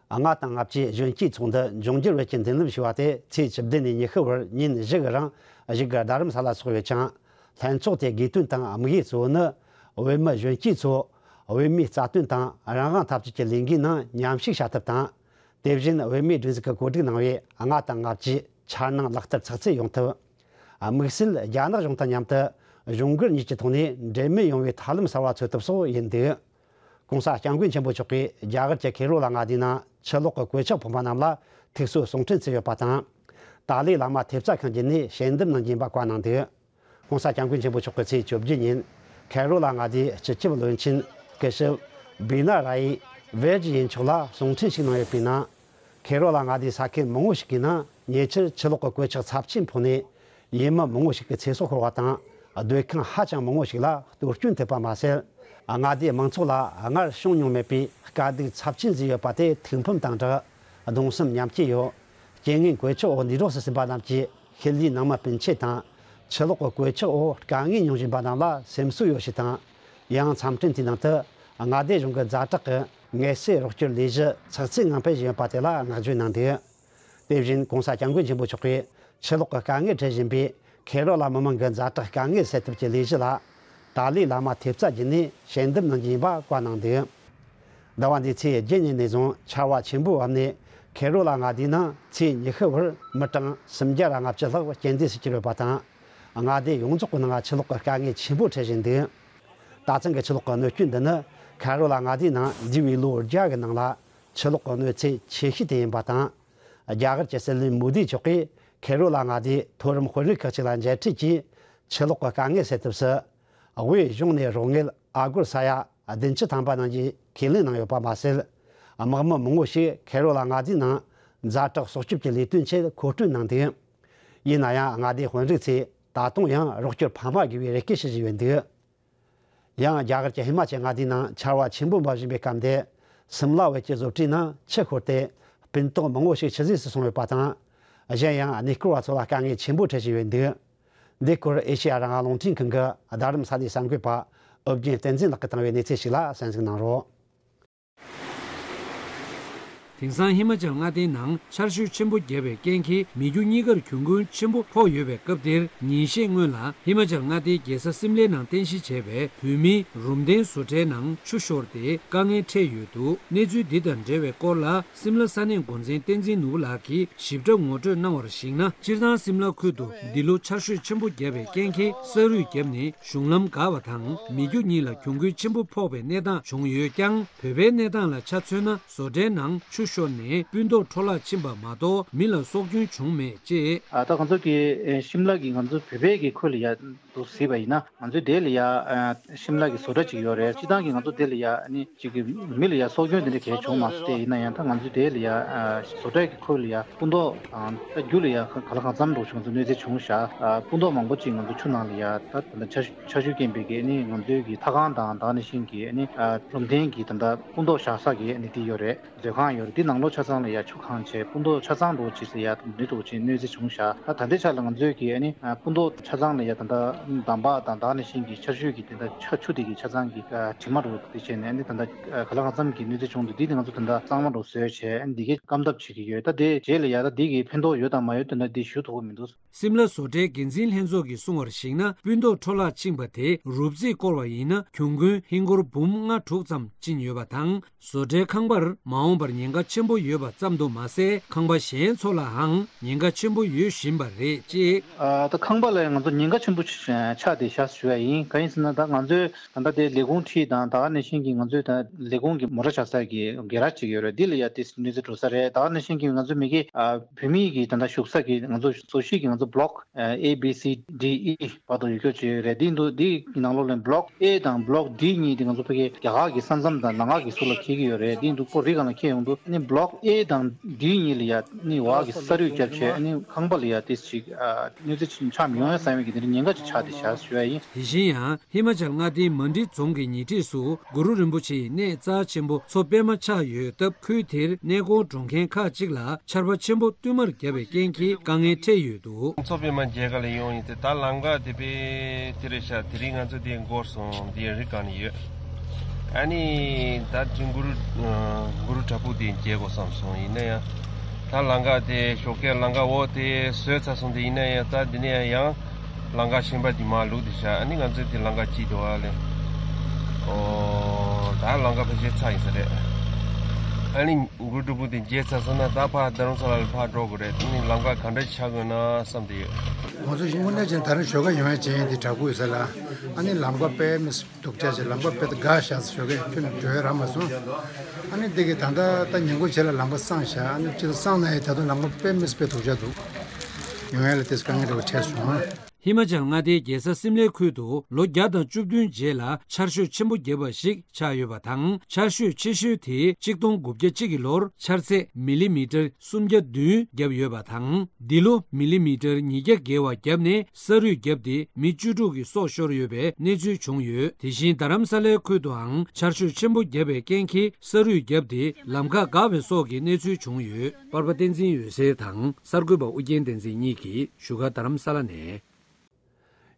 ལྔ་དང་ལྔ་བཅུའི་གཞོན་སྐྱེས་ཚོགས་འདུ་འབྱུང་འགྱུར་བོད་ཀྱི་མདུན་ལམ་ཞེས་པ་དེ་ཚེས་བཅུ་བདུན་ནས་ཉི་ཤུ་བར་ཉིན་བཞི་གི་རིང་བཞུགས་སྒར་རྡ་རམ་ས་ལ་འཚོགས་ཡོད་ཅིང་། ལྷན་ཚོགས་དེའི་དགོས་དོན་དང་དམིགས་ཡུལ་གཙོ་བོ་ནི། བོད་མི་གཞོན་སྐྱེས་ཚོ་བོད་མིའི་རྩ་དོན་དང་རང་དབང་འཐབ་རྩོད་ཀྱི་ལས་འགུལ་ནང་མཉམ་ཞུགས་བྱ་ཐབས་དང་། དེ་བཞིན་བོད་མིའི་སྒྲིག་འཛུགས་ཀྱིས་གོ་སྒྲིག་གནང་བའི་ལྔ་དང་ལྔ་བཅུའི་འཆར་སྣང་ལག་བསྟར་ཚགས་ཚུད་ཡོང་ཐབས། དམིགས་བསལ་རྒྱ་ནག་གཞུང་དང་མཉམ་དུ་གཞུང་སྒེར་གཉིས་ཀྱི་ཐོག་ནས་འབྲེལ་མོལ་ཡོང་བའི་ཐབས་ལམ་གསར་བ་འཚོལ་ཐབས་སོགས་ཡིན་འདུག ྋགོང་ས་ྋསྐྱབས་མགོན་ཆེན་པོ་མཆོག་གིས་རྒྱ་གར་གྱི་ཁེ་རོ་ལ་མངའ་སྡེའི་ནང་ཆུ་ལོག་གི་གོད་ཆག་ཕོག་པ་རྣམས་ལ་ཐུགས་གསོ་གསུང་འཕྲིན་བསྩལ་ཡོད་པ་དང་། ཏཱ་ལའི་བླ་མ་ཐེབས་རྩ་ཁང་བརྒྱུད་ནས་ཞལ་འདེབས་གནང་རྒྱུ་ཡིན་པ་བཀའ་གནང་འདུག ྋགོང་ས་ྋསྐྱབས་མགོན་ཆེན་པོ་མཆོག་གིས་ཚེས་བཅོ་བརྒྱད་ཉིན་ཁེ་རོ་ལ་མངའ་སྡེའི་སྤྱི་ཁྱབ་བློན་ཆེན་སྐུ་ཞབས་བི་ན་ར་ཡི་ཝེ་ཇི་ཡིན་མཆོག་ལ་གསུང་འཕྲིན་ཞིག་གནང་ཡོད་པའི་ནང་། ཁེ་རོ་ལ་མངའ་སྡེའི་ས་ཁུལ་མང་པོ་ཞིག་གི་ནང་ཉེ་ཆར་ཆུ་ལོག་གི་གོད་ཆག་ཚབས་ཆེན་ཕོག་ནས། ཡུལ་མི་མང་པོ་ཞིག་གི་ཚེ་སྲོག་ཤོར་བ་དང་། སྡོད་ཁང་ཧ་ཅང་མང་པོ་ཞིག་ལ་གཏོར་སྐྱོན་ཐེབས་པ་མ་ཟད། མངའ་སྡེའི་མང་ཚོགས་ལ་སྔར་བྱུང་མྱོང་མེད་པའི་དཀའ་སྡུག་ཚབས་ཆེན་བཟོས་ཡོད་པ་དེ་ཐུགས་ཕམ་དང་སྦྲགས་གདུང་སེམས་མཉམ་སྐྱེད་ཡོད། རྐྱེན་ངན་གོད་ཆག་འོག་འདས་གྲོངས་སུ་ཟིན་པ་རྣམས་ཀྱི་ཤུལ་ལུས་ནང་མི་སྤུན་མཆེད་དང་། ཆུ་ལོག་གི་གོད་ཆག་འོག་དཀའ་ངལ་མྱོང་བཞིན་པ་རྣམས་ལ་སེམས་གསོ་ཡོད་ཞུས་དང་། ཡང་འཚམས་སྤྲིན་དེའི་ནང་དུ་མངའ་སྡེ་གཞུང་གི་ཛ་དྲག་གི་ངལ་སེལ་རོགས་སྐྱོར་ལས་གཞི་ཚགས་ཚུད་ངང་སྤེལ་བཞིན་ཡོད་པ་དེ་ལ་བསྔགས་བརྗོད་གནང་འདུག་དེ་བཞིན་ྋགོང་ས་ྋསྐྱབས་མགོན་ཆེན་པོ་མཆོག་གིས་ཆུ་ལོག་གི་དཀའ་ངལ་འཕྲད་བཞིན་པའི་ཁེ་རོ་ལ་མི་མང་གི་ཛ་དྲག་དཀའ་ངལ་སེལ་ཐབས་ཀྱི་ལས་གཞི་ལ་ཏཱ་ལའི་བླ་མ་ཐེབས་རྩ་བརྒྱུད་ནས་ཞལ་འདེབས་གནང་རྒྱུ་ཡིན་པ་བཀའ་གནང་འདུག་ཟླ་བ་འདིའི་ཚེས་བརྒྱད་ཉིན་ནས་བཟུང་ཆར་བ་ཆེན་པོའི་བབས་ནས་ཁེ་རོ་ལ་མངའ་སྡེའི་ནང་ཚེས་ཉི་ཤུ་བར་མི་གྲངས་སུམ་བརྒྱ་ར་ལྔ་བཅུ་ལྷག་རྐྱེན་འདས་སུ་གྱུར་ཡོད་པ་དང་། མངའ་སྡེ་ཡོངས་རྫོགས་ཀྱི་ནང་ཆུ་ལོག་གི་དཀའ་ངལ་ཆེན་པོ་འཕྲད་བཞིན་འདུག་ད་ཐེངས་ཀྱི་ཆུ་ལོག་གི་གནོད་སྐྱོན་འདི་ནི་ཁེ་རོ་ལ་མངའ་སྡེའི་ནང་འདས་པའི་ལོ་བརྒྱ་གི་ནང་ལ་ཆུ་ལོག་གི་གནོད་འཚེ་ཆེ་ཤོས་དེ་ཡིན་པ་དང་། རྒྱ་གར་གྱི་སྲིད་བློན་མོ་དི་མཆོག་གིས་ཁེ་རོ་ལ་མངའ་སྡེའི་མཐོ་རིམ་དཔོན་རིགས་ཁག་ཅིག་ལ་མཇལ་འཕྲད་ཀྱིས་ཆུ་ལོག་གི་དཀའ་ངལ་སེལ་ཐབས་སུ། དབུས་གཞུང་ནས་རོགས་དངུལ་ཨ་སྒོར་ས་ཡ་བདུན་ཅུ་ཐམ་པ་གནང་རྒྱུའི་ཁས་ལེན་གནང་ཡོད་པ་མ་ཟད། དམག་མི་མང་པོ་ཞིག་ཁེ་རོ་ལ་མངའ་སྡེའི་ནང་ཛ་དྲག་སྲོག་སྐྱོབ་ཀྱི་ལས་དོན་ཆེད་མཁོ་སྤྲོད་གནང་འདུག་ཡིན་ན་ཡང་མངའ་སྡེའི་དཔོན་རིགས་ཚོས་ད་དུང་ཡང་རོགས་སྐྱོར་འཕར་མ་དགོས་པའི་རེ་སྐུལ་ཞུ་བཞིན་ཡོད་འདུག་ཡང་རྒྱ་གར་གྱི་ཧི་མ་ཅལ་མངའ་སྡེའི་ནང་ཆར་བ་ཆེན་པོ་འབབ་བཞིན་པའི་སྐབས་འདིར། སིམ་ལ་བོད་ཀྱི་བཟོ་གྲྭའི་ནང་ཆུ་ཤོར་ཏེ། སྤུན་ཐོག་མང་པོ་ཞིག་ཆུ་ཟོས་སུ་སོང་ཡོད་པ་དང་། གཞན་ཡང་གནས་སྐོར་བ་ཚོ་ལ་དཀའ་ངལ་ཆེན་པོ་འཕྲད་བཞིན་ཡོད་འདུག་འདི་སྐོར་ཨེ་ཤེ་ཡ་རང་དབང་རླུང་འཕྲིན་ཁང་གི་རྡ་རམ་ས་ལའི་གསར་འགོད་པ་ཨོ་རྒྱན་བསྟན་འཛིན་ལགས་ཀྱིས་བཏང་བའི་གནས་ཚུལ་ཞིག་ལ་གསན་གཟིགས་གནང་རོགས། དེང་སང་ཧི་མ་ཅལ་མངའ་སྡེའི་ནང་ཆར་ཞོད་ཆེན་པོ་བརྒྱབ་པའི་རྐྱེན་གྱིས་མི་རྒྱུ་གཉིས་ཀར་གྱོང་གུན་ཆེན་པོ་ཕོག་ཡོད་པའི་སྐབས་འདིར། ཉིན་ཤས་སྔོན་ལ་ཧི་མ་ཅལ་མངའ་སྡེའི་རྒྱལ་ས་སིམ་ལའི་ནང་རྟེན་གཞི་བྱས་པའི་བོད་མིའི་རུམ་གདན་བཟོ་གྲྭའི་ནང་ཆུ་ཤོར་ཏེ་དཀའ་ངལ་འཕྲད་ཡོད་འདུག་གནས་ཚུལ་འདི་དང་འབྲེལ་བའི་སྐོར་ལ། སིམ་ལ་ས་གནས་འགོ་འཛིན་བསྟན་འཛིན་ནོར་བུ་ལགས་ཀྱིས་ཞིབ་ཕྲ་ངོ་སྤྲོད་གནང་བར་གཞིགས་ན། སྤྱིར་བཏང་སིམ་ལ་ཁུལ་དུ་འདི་ལོ་ཆར་ཞོད་ཆེན་པོ་བརྒྱབ་པའི་རྐྱེན་གྱིས་ས་རུད་བརྒྱབ་ནས་གཞུང་ལམ་འགག་པ་དང་། མི་རྒྱུ་གཉིས་ལ་གྱོང་གུན་ཆེན་པོ་ཕོག་པའི་གནས་སྟངས་བྱུང་ཡོད་ཀྱང་། བོད་པའི་གནས་སྟངས་ལ་ཆ་མཚོན་ན། བཟོ་གྲྭའི་ནང་ཆུ་ཤོར་ནས་སྤུས་མདོག་འཕྲོ་བརླག་ཕྱིན་པ་མ་གཏོགས་མི་ལ་སྲོག་སྐྱོན་བྱུང་མེད་ཅེས། ཨ། ད་ང་ཚོ་གི་ཨེ་ཤིམ་ལ་གི་ང་ཚོ་བོད་པའི་གི་ཁུལ་ལ་ཡ་འདུག་ཟེར་བ་ཡིན་ན། ང་ཚོའི་དེ་ལ་ཡ་ཨ་ཤིམ་ལ་གི་བཟོ་གྲྭ་ཅིག་ཡོད་རེད། སྤྱིར་བཏང་གི་ང་ཚོ་དེ་ལ་ཡ་ཨ་ནི་ཅིག་གི་མི་ལ་ཡ་སྲོག་སྐྱོན་དེ་འདྲ་གལ་བྱུང་མ་སོང་སྟེ། ཡིན་ན་ཡང་ད་ང་ཚོའི་དེ་ལ་ཡ་ཨ་བཟོ་གྲྭ་གི་ཁུལ་ལ་ཡ་སྤུ་མདོག་དང་ད་རྒྱུ་ལ་ཡ་ག་ལ་གང་འཚམ་འགྲོ་བྱུང་། ང་ཚོ་གནོད་འཚེ་བྱུང་ཤག་ཨ་སྤུ་མདོག་མང་པོ་ཅིག་ང་ཚོ་ཆུ་ནང་ལ་ཡ་ད་ད་ཆར་ཆར་ཆུ་རྐྱེན་པས་གི་ཨ་ནི་ང་ཚོའི་གི་ལྷ་ཁང་དང་ད་ནི་ཤིང་གི་ཨ་ནི་ཨ་རུམ་གདན་གི་ད་ད་སྤུ་མདོག་བཞག་ས་གི་ཨ་ནི་དེ་ཡོད་རེད། མཛོད་ཁང་ཡོད་རེད། འདི་ནང་ལོགས་ཆ་ཚང་ལ་ཡ་ཆུ་གང་བྱས། སྤུ་མདོག་ཆ་ཚང་འགྲོ་བྱས་སུ་ཡ་འདི་འགྲོ་བྱས་གནོད་འཚེ་བྱུང་ཤག་ད་ད་ལྟའི་ཆ་ལ་ང་ཚོའི་གི་ཨ་ནི་ཨ་སྤུ་མདོག་ཆ་ཚང་ལ་ཡ་ད་ལྟ་འདམ་བག་དང་ད་ནི་ཤིང་གི་ཆར་ཆུ་གི་དེ་འདྲ་ཆ་ཆུ་དེ་གི་ཆ་ཚང་གི་ཨ་དྲི་མ་འགྲོ་དེ་བྱས་ནས་ཨ་ནི་ད་ལྟ་ཨ་ག་ལ་གང་འཚམ་གི་གནོད་འཚེ་བྱུང་འདུག་འདི་དེ་ང་ཚོ་ད་ལྟ་གཙང་མ་འགྲོ་བཟོས་བྱས་ཨ་ནི་འདི་གའི་བཀག་འདབ་བྱེད་ཀྱི་ཡོད། ད་དེ་རྗེས་ལ་ཡ་ད་འདི་གི་ཕན་ཐོགས་ཡོད་དང་མ་ཡོད་དེ་འདྲ་འདི་ཞུ་ཐུབ་ཀྱི་མི་འདུག་སིམ་ལ་བཟོ་གྲྭའི་འགན་འཛིན་ལྷན་ཚོགས་ཀྱིས་གསུངས་པར་གཞིགས་ན། སྤུས་མདོག་འཕྲོ་བརླག་ཕྱིན་པ་དེ་རུབ་རྩིས་བསྐོར་བ་ཡིན་ན། གྱོང་གུན་ཧིན་སྒོར་འབུམ་ལྔ་དྲུག་ཙམ་ཕྱིན་ཡོད་པ་དང་། བཟོ་གྲྭའི་ཁང་པར་མ་འོངས་པར་ཉེན་ཁ་ཆེན་པོ་ཡོད་པ་ཙམ་དུ་མ་ཟད། ཁང་པ་གཞན་ཚོ་ལའང་ཉེན་ཁ་ཆེན་པོ་ཡོད་བཞིན་པ་རེད་ཅེས། ཨ་ད་ཁང་པ་ལ་ང་ཚོ་ཉེན་ཁ་ཆེན་པོ་ཆགས་བསྡད་ཤག་ཞུ་ཡ་ཡིན། གང་ཡིན་ཟེར་ན། ད་ང་ཚོའི་ད་ལྟ་དེ་ལས་ཁུངས་འཁྲིས་དང་། ད་ག་ནང་བཞིན་གྱི་ང་ཚོའི་ད་ལས་ཁུངས་ཀྱི་མོ་ཊ་བཞག་ས་གི་གེ་རེཇ་ཅིག་ཡོད་རེད། འདི་ལ་ཡ་དེ་གནོད་འཚེ་འགྲོ་ས་རེད། ད་ག་ནང་བཞིན་གྱི་ང་ཚོ་མི་གི་ཨ་བོད་མི་གི་ད་ལྟ་བཞུགས་ས་གི་ང་ཚོ་གཙོ་གཞི་གི་ང་ཚོ་block A B C D E བར་དུ་ཡོད་རྒྱུ་ཅིག་རེད། འདི་འདུག་འདི་ནང་ལོགས་ལ་block A དང་block D གཉིས་དེ་ང་ཚོ་ཕ་གི་རྒྱ་གར་གྱི་ས་མཚམས་དང་ལམ་ཁ་གི་ཟུར་ལ་འཁེལ་གྱི་ཡོད་རེད། འདི་འདུག་ཁོ་རི་སྒང་ལ་འཁེལ་ཡོང་དུས། ཨ་ནི་block A དང་D གཉིས་ལ་ཡ་ཨ་ནི་འོག་གི་ས་རུད་བརྒྱབ་བྱས། ཨ་ནི་ཁང་པ་ལ་ཡ་དེ་ཞིག་ཨ་གནོད་འཚེ་ཆེན་ཆགས་མི་ཡོང་ཡ་བསམ་ཡས་ཀྱི་དེ་འདྲ་ཉེན་ཁ་ཅིག་ཆགས་བསྡད་ཤག་ཞུ་ཡ་ཡིན། དེ་བཞིན་ཡང་། ཧི་མ་ཅལ་མངའ་སྡེའི་མན་ཌི་རྫོང་གི་ཉེ་འཁྲིས་སུ་གུ་རུ་རིན་པོ་ཆེའི་གནས་རྩ་ཆེན་པོ་མཚོ་པད་མ་ཆགས་ཡོད་སྟབས། ཁུལ་དེར་གནས་སྐོར་འགྲོ་མཁན་ཁག་ཅིག་ལ་ཆར་པ་ཆེན་པོ་བསྟུད་མར་བརྒྱབ་པའི་རྐྱེན་གྱིས་དཀའ་ངལ་འཕྲད་ཡོད་འདུག་མཚོ་པད་མ་མཇལ་ག་ལ་ཡོང་ཡིན་ཏེ། ད་ལམ་ཁ་དེ་པས་དེ་རེད་ཤག་དེ་རིང་ང་ཚོ་དེ་འགོར་སོང་། དེ་རི་སྒང་ནས་ཡོད། ཨ་ནི་ད་དེ་རིང་གུ་རུ་ཨ་གུ་རུ་བྲག་ཕུག་དེ་མཇལ་དགོས་བསམ་སོང་། ཡིན་ན་ཡང་ད་ལམ་ཁ་དེ་ཞོགས་ཀས་ལམ་ཁ་འོག་དེ་བཟོས་ཚར་སོང་སྟེ། ཡིན་ན་ཡང་ད་འདི་ནས་ཡང་ལམ་ཁ་གཞན་པ་དེ་མར་བླུགས་བསྡད་ཤག་ཨ་ནི་ང་ཚོའི་དེ་ལམ་ཁ་གཅིག་འདུག་ཨ་ལེ། ཨོ་ད་ལམ་ཁ་ཕལ་ཆེར་ཚར་ཡིན་ས་རེད། ཨ་ནི་གུ་རུ་བྲག་ཕུག་དེ་མཇལ་ཚར་སོང་ན་ད་ཕར་རྡ་རམ་ས་ལ་ལ་ཕར་འགྲོ་དགོས་རེད། ཨ་ནི་ལམ་ཁ་ག་འདྲ་ཆགས་དགོས་ན་བསམ་བསྡད་ཡོད། ང་ཚོ་དངོས་གནས་བྱས་ན་ད་རིང་ཞོགས་ཀ་ཡོང་ཡ་བྱས་ཡིན། དེ་བྲག་ཕུག་ཡོད་ས་ལ། ཨ་ནི་ལམ་ཁ་དཔེ་མི་སྲིད་སྡུག་ཅག་བྱས། ལམ་ཁ་དཔེ་ད་འགག་བཞག་ས། ཞོགས་ཀས་ཁྱོན་ནས་འགྲོ་ཡ་རག་མ་སོང་། ཨ་ནི་འདི་གི་ད་ལྟ་ད་ཉིན་གུང་རྗེས་ལ་ལམ་ཁ་སངས་ཤག་ཨ་ནི་སྤྱིར་སངས་ན་ཡང་ད་དུང་ལམ་ཁ་དཔེ་མི་སྲིད་དཔེ་སྡུག་ཅག་འདུག་ཡོང་ཡ་ལ་དེ་དཀའ་ངལ་འདྲ་བོ་འཕྲད་སོང་། ཧི་མ་ཅལ་མངའ་སྡེའི་རྒྱལ་ས་སིམ་ལའི་ཁུལ་དུ་ལོ་བརྒྱ་དང་བཅུ་བདུན་རྗེས་ལ་ཆར་ཞོད་ཆེན་པོ་བརྒྱབ་པ་ཞིག་ཆགས་ཡོད་པ་དང་། ཆར་ཞོད་ཆེ་ཤོས་དེ་གཅིག་སྟོང་དགུ་བརྒྱ་གཅིག་གི་ལོར་ཆར་ཚད་མི་ལི་མི་ཊར་སུམ་བརྒྱ་བདུན་བརྒྱབ་ཡོད་པ་དང་། འདི་ལོ་མི་ལི་མི་ཊར་ཉིས་བརྒྱ་བརྒལ་བ་བརྒྱབ་ནས་ས་རུད་བརྒྱབ་སྟེ་མི་བཅུ་དྲུག་གི་སྲོག་ཤོར་ཡོད་པའི་གནས་ཚུལ་བྱུང་ཡོད། དེ་བཞིན་རྡ་རམ་ས་ལའི་ཁུལ་དུའང་ཆར་ཞོད་ཆེན་པོ་བརྒྱབ་པའི་རྐྱེན་གྱིས་ས་རུད་བརྒྱབ་སྟེ་ལམ་ཁ་འགག་པའི་སོགས་ཀྱི་གནས་ཚུལ་བྱུང་ཡོད། པར་པ་བསྟན་འཛིན་འོད་ཟེར་དང་གསར་འགོད་པ་ཨུ་རྒྱན་བསྟན་འཛིན་གཉིས་ཀྱིས་བཞུགས་སྒར་རྡ་རམ་ས་ལ་ནས།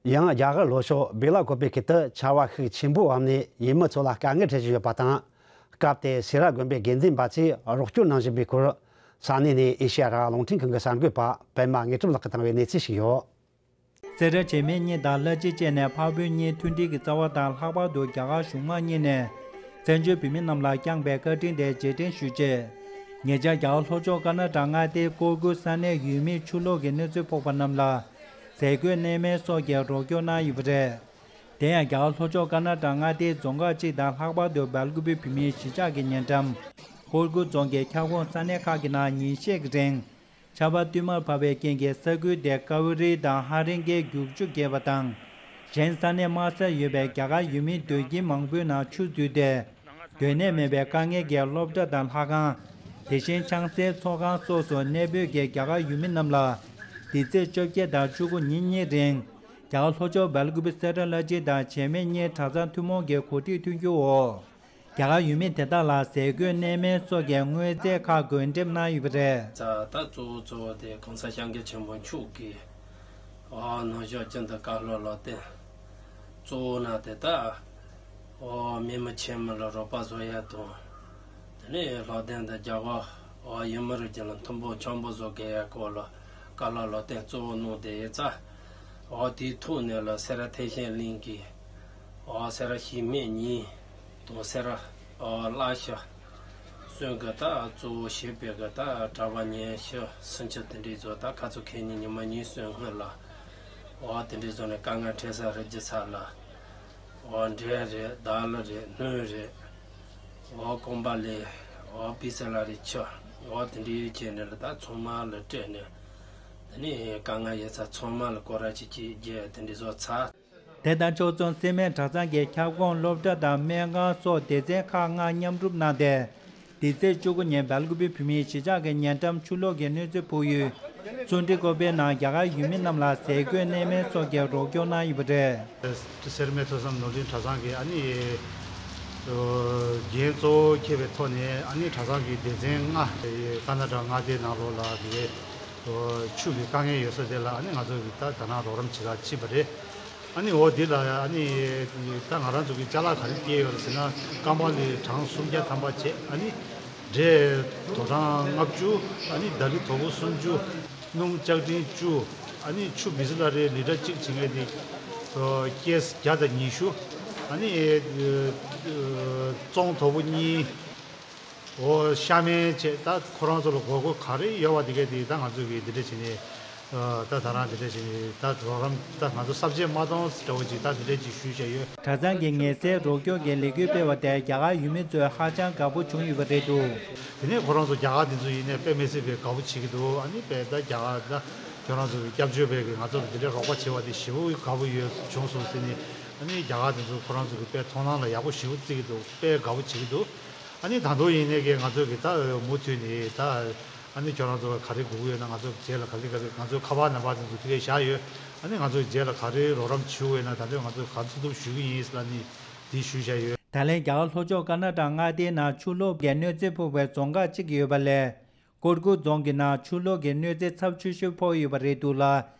ཡང་རྒྱ་གར་ལྷོ་ཕྱོགས་སྦེ་ལ་ཀོབ་པའི་ཁུལ་དུ་ཆར་པ་ཤུགས་ཆེན་པོ་བབས་ནས་ཡུལ་མི་ཚོ་ལ་དཀའ་ངལ་འཕྲད་བཞིན་ཡོད་པ་དང་། སྐབས་དེར་སེ་ར་དགོན་པའི་དགེ་འདུན་པ་ཚོས་རོགས་སྐྱོར་གནང་བཞིན་པའི་སྐོར། ས་གནས་ནས་ཨེ་ཤེ་ཡ་རང་དབང་རླུང་འཕྲིན་ཁང་གི་གསར་འགོད་པ་པད་མ་དངོས་གྲུབ་ལགས་ཀྱིས་བཏང་བའི་གནས་ཚུལ་ཞིག་ཡོད། སེ་ར་བྱེས་སྨད་གཉིས་དང་བླ་སྤྱི་བཅས་ནས་འཕགས་བོད་གཉིས་མཐུན་སྒྲིལ་གྱི་རྩ་བ་དང་། ལྷག་པར་དུ་རྒྱ་གར་གཞུང་མང་གཉིས་ནས་བཙན་བྱོལ་བོད་མི་རྣམས་ལ་བསྐྱངས་པའི་བཀའ་དྲིན་དེ་རྗེས་དྲན་ཞུ་ཆེད། ཉེ་ཆར་རྒྱ་གར་ལྷོ་ཕྱོགས་ཀར་ན་ཊ་མངའ་སྡེའི་ཀོར་གུར་ས་གནས་ཡུལ་མིས་ཆུ་ལོག་གི་གནོད་འཚེ་ཕོག་པ་རྣམས་ལ་ཟས་གོས་གནས་མལ་སོགས་ཀྱི་རོགས་སྐྱོར་གནང་ཡོད་པ་རེད། དེ་ཡང་རྒྱ་གར་ལྷོ་ཕྱོགས་ཀར་ན་ཊ་མངའ་སྡེའི་རྫོང་ཁག་གཅིག་དང་། ལྷག་པར་དུ་སྦེལ་ཀུ་པེ་བོད་མིའི་གཞིས་ཆགས་ཀྱི་ཉེ་འགྲམ་ཀོར་གུར་རྫོང་གི་ཁྱབ་ཁོངས་ས་གནས་ཁག་གི་ནང་ཉིན་ཤས་ཀྱི་རིང་ཆར་པ་བསྟུད་མར་བབས་པའི་རྐྱེན་གྱིས་ས་ཁུལ་དེ་ཀ་ཝེ་རི་དང་ཧ་རིང་གའི་རྒྱུག་ཆུ་རྒྱས་པ་དང་། གཞན་ས་གནས་དམའ་སར་ཡོད་པའི་རྒྱ་གར་ཡུལ་མིའི་སྡོད་ཁྱིམ་མང་པོའི་ནང་ཆུ་འཛུལ་ཏེ། སྡོད་གནས་མེད་པའི་དཀའ་ངལ་གྱིས་སློབ་གྲྭ་དང་ལྷ་ཁང་། དེ་བཞིན་ཆང་སའི་ཚོགས་ཁང་སོགས་སུ་གནས་སྤོས་ཀྱིས་རྒྱ་གར་ཡུལ་མི་རྣམས་ལ་འདི་ཚེས་བཅོ་བརྒྱད་དང་བཅུ་དགུ་ཉིན་གཉིས་རིང་། རྒྱ་གར་ལྷོ་ཕྱོགས་སྦེལ་ཀུ་པེ་སེ་ར་བླ་སྤྱི་དང་བྱེས་སྨད་གཉིས་གྲྭ་ཚང་ཐུན་མོང་གི་གོ་སྒྲིག་མཐུན་འགྱུར་འོག་རྒྱ་གར་ཡུལ་མི་དེ་དག་ལ་ཟས་གོས་གནས་མལ་སོགས་ཀྱི་དངོས་རྫས་ཁག་འགོས་འགྲེམས་གནང་ཡོད་པ་རེད། ད་གཙོ་བོ་གཙོ་བོ་དེ་གོང་ས་སྐྱབས་མགོན་ཆེན་པོ་མཆོག་གིས་ཨོ་ནང་ཞོགས་ཀྱི་འདི་བཀའ་སློབ་ལ་བརྟེན། གཙོ་བོ་ན་དེ་ད་ཨོ་མི་མི་ཆེན་མོ་ལ་རོགས་པ་བཟོ་ཡ་དང་། དེ་ནས་ལྷག་དོན་དུ་རྒྱ་གར་ འོ་ཡུལ་མི་རིགས་ཀྱི་ལ་མཐུན་པོ་འཆམ་པོ་བཟོ་དགོས་ཡ་སྐོར་ལ་བཀའ་སློབ་ལ་བརྟེན་གཙོ་བོ་གནང་བསྡད་ཡོད་ཙང་། འོ་དེའི་ཐོག་ནས་ལ་སེ་ར་ཐེག་ཆེན་གླིང་གི་འོ་སེ་ར་ཤེལ་སྨད་གཉིས་དང་སེ་ར་འོ་གླ་ཤ་སོན་གི་ད་གཙོ་བོ་བྱེད་པའི་གི་ད་གྲྭ་པ་ཉི་ཤུ་སུམ་ཅུ་དེ་འདྲའི་ཚོ་ད་ཁ་ཚོ་ཁེ་ཉིན་ཉི་མ་གཉིས་སོན་སྔོན་ལ་འོ་དེ་འདྲའི་ཚོ་ནས་དཀའ་ངལ་འཕྲད་ས་རེད་ཅི་ཚ་ལ། འོ་འབྲས་རེད། དར་ལ་རེད། སྣོད་རེད། འོ་ཀོང་པ་ལི། འོ་པི་སེ་ལ་རེད། ཆུ། འོ་དེ་འདྲའི་ཡོད་ཅེས་ནས་ལ་ད་ཚང་མ་ལ་སྤྲད་ནས། དེ་ནས་དཀའ་ངལ་ཡོད་ཚ་ཚང་མ་ལ་སྐོར་ར་ཅིག་ཅིག་རྒྱས་དེ་འདྲའི་བཟོ་ཚར། དེ་དང་ཕྱོགས་མཚུངས་སེ་སྨད་གྲྭ་ཚང་གི་ཁྱབ་ཁོངས་སློབ་གྲྭ་དང་སྨན་ཁང་སོགས་སྡེ་ཚན་ཁག་ལྔ་མཉམ་རུབ་གནང་སྟེ། འདི་ཚེས་བཅུ་དགུ་ཉིན་སྦེལ་ཀོབ་བོད་མིའི་གཞིས་ཆགས་ཀྱི་ཉེ་འགྲམ་ཆུ་ལོག་གི་གནོད་འཚེ་ཕོག་ཡུལ་ཚོ་འདྲི་ཀོ་པའི་ནང་རྒྱ་གར་ཡུལ་མི་རྣམས་ལ་ཟས་གོས་གནས་མལ་སོགས་ཀྱི་རོགས་སྐྱོར་གནང་ཡོད་པ་རེད། སེར་སྨད་ཐོས་བསམ་ནོར་འཛིན་གྲྭ་ཚང་གི་ཨ་ནི་འགན་གཙོ་བོ་འཁྱེར་བའི་ཐོག་ནས་ཨ་ནི་གྲྭ་ཚང་གི་སྡེ་ཚན་ལྔ་ཀ་ན་ཌ་མངའ་སྡེའི་ནང་ལོགས་ལ་དེ་ཆུ་གི་དཀའ་ངལ་ཡོད་ས་དེ་ལ་ཨ་ནི་ང་ཚོ་གི་ད་ད་ནང་རོགས་རམ་བྱེད་ག་ཕྱིན་པ་རེད། ཨ་ནི་འོ་འདི་ལ་ཨ་ནི་ད་ང་རང་ཚོ་གི་ཅ་ལག་ག་རེ་སྐྱེལ་ཡོད་ཟེར་ན་ཀམ་པ་ལི་གྲངས་སུམ་བརྒྱ་ཐམ་པ་བྱས། ཨ་ནི་འབྲས་དོ་གྲངས་ལྔ་བཅུ། ཨ་ནི་དར་ལི་དོ་པོ་སུམ་ཅུ། སྣུམ་ལྕགས་ཀྲིན་བཅུ། ཨ་ནི་ཆུ་བི་སི་ལ་རེ་ལི་ཊར་གཅིག་བྱེད་མཁན་དེ་ཀེ་སི་བརྒྱ་དང་ཉི་ཤུ། ཨ་ནི་ཙོང་དོ་པོ་གཉིས། འོ་ཤ་མེད་བྱས་ད་ཁོ་རང་ཚོ་ལ་དགོས་མཁོ་ག་རེ་ཡོད་པ་དེ་གས་དེ་ད་ང་ཚོ་གིས་འདི་འདྲ་བྱས་ནས་ད་ད་རང་འདི་འདྲ་བྱས་ནས་ད་རོགས་རམ་ད་ང་ཚོ་གསབ་ཆད་མ་གཏོང་འདྲ་བོ་ཅིག་ད་འདི་འདྲ་ཅིག་ཞུས་བྱས་ཡོད། གྲྭ་ཚང་གི་ངལ་སེལ་རོགས་སྐྱོར་གྱི་ལས་འགུལ་སྤེལ་བ་དེ་རྒྱ་གར་ཡུལ་མི་ཚོས་ཧ་ཅང་དགའ་པོ་བྱུང་ཡོད་པ་རེད་འདུག། དེ་ནས་ཁོ་རང་ཚོ་རྒྱ་གར་འདི་ཚོ་ཡིན་ནས་དཔེ་མི་སྲིད་པའི་དགའ་པོ་བྱེད་ཀྱི་འདུག། ཨ་ནི་དཔེ་ད་རྒྱ་གར་ད་ཁྱོད་རང་ཚོ་གི་སྐྱབས་བཅོལ་བའི་གི་ང་ཚོ་ལ་འདི་འདྲའི་རོགས་པ་བྱས་པ་དེ་ཞེ་པོ་དགའ་པོ་ཡོད་བྱུང་སོང་ཟེར་ནས། ཨ་ནི་རྒྱ་གར་འདི་ཚོ་ཁོ་རང་ཚོ་གི་དཔེ་མཐོང་སྣང་ལ་ཡག་པོ་ཞེ་པོ་བརྩི་གི་འདུག། དཔེ་དགའ་པོ་བྱེད་ཀྱི་འདུག། ཨ་ནི་ད་དུང་ཡིན་ནའི་གི་ང་ཚོ་གི་ད་མུ་མཐུད་ནས་ད་ཨ་ནི་ཁྱོད་རང་ཚོ་ག་རེ་དགོས་ཀྱི་ཡོད་ན་ང་ཚོ་རྗེས་ལ་ག་ལེ་ག་ལེ་ང་ཚོའི་ཁ་པར་ནམ་བར་དེ་ཚོ་དེ་གས་བཞག་ཡོད། ཨ་ནི་ང་ཚོ་རྗེས་ལ་ག་རེ་རོགས་རམ་ཞུ་དགོས་ན་ད་ལྟ་ང་ཚོ་ག་ཚོད་ཐུབ་ཞུ་གི་ཡིན་ཟེར་ལ་ནི་དེ་ཞུ་བཞག་ཡོད། ད་ལན་རྒྱ་གར་ལྷོ་ཕྱོགས་ཀར་ན་ཊ་ཀ་མངའ་སྡེའི་ནང་ཆུ་ལོག་གི་གནོད་འཚེ་ཕོག་པའི་རྫོང་ཁག་གཅིག་ཡོད་པ་ལས། ཀོར་ཀུ་རྫོང་གི་ནང་ཆུ་ལོག་གི་གནོད་འཚེ་ཚབས་ཆེ་ཤོས་ཕོག་ཡོད་པ་རེད་འདུག་ལ།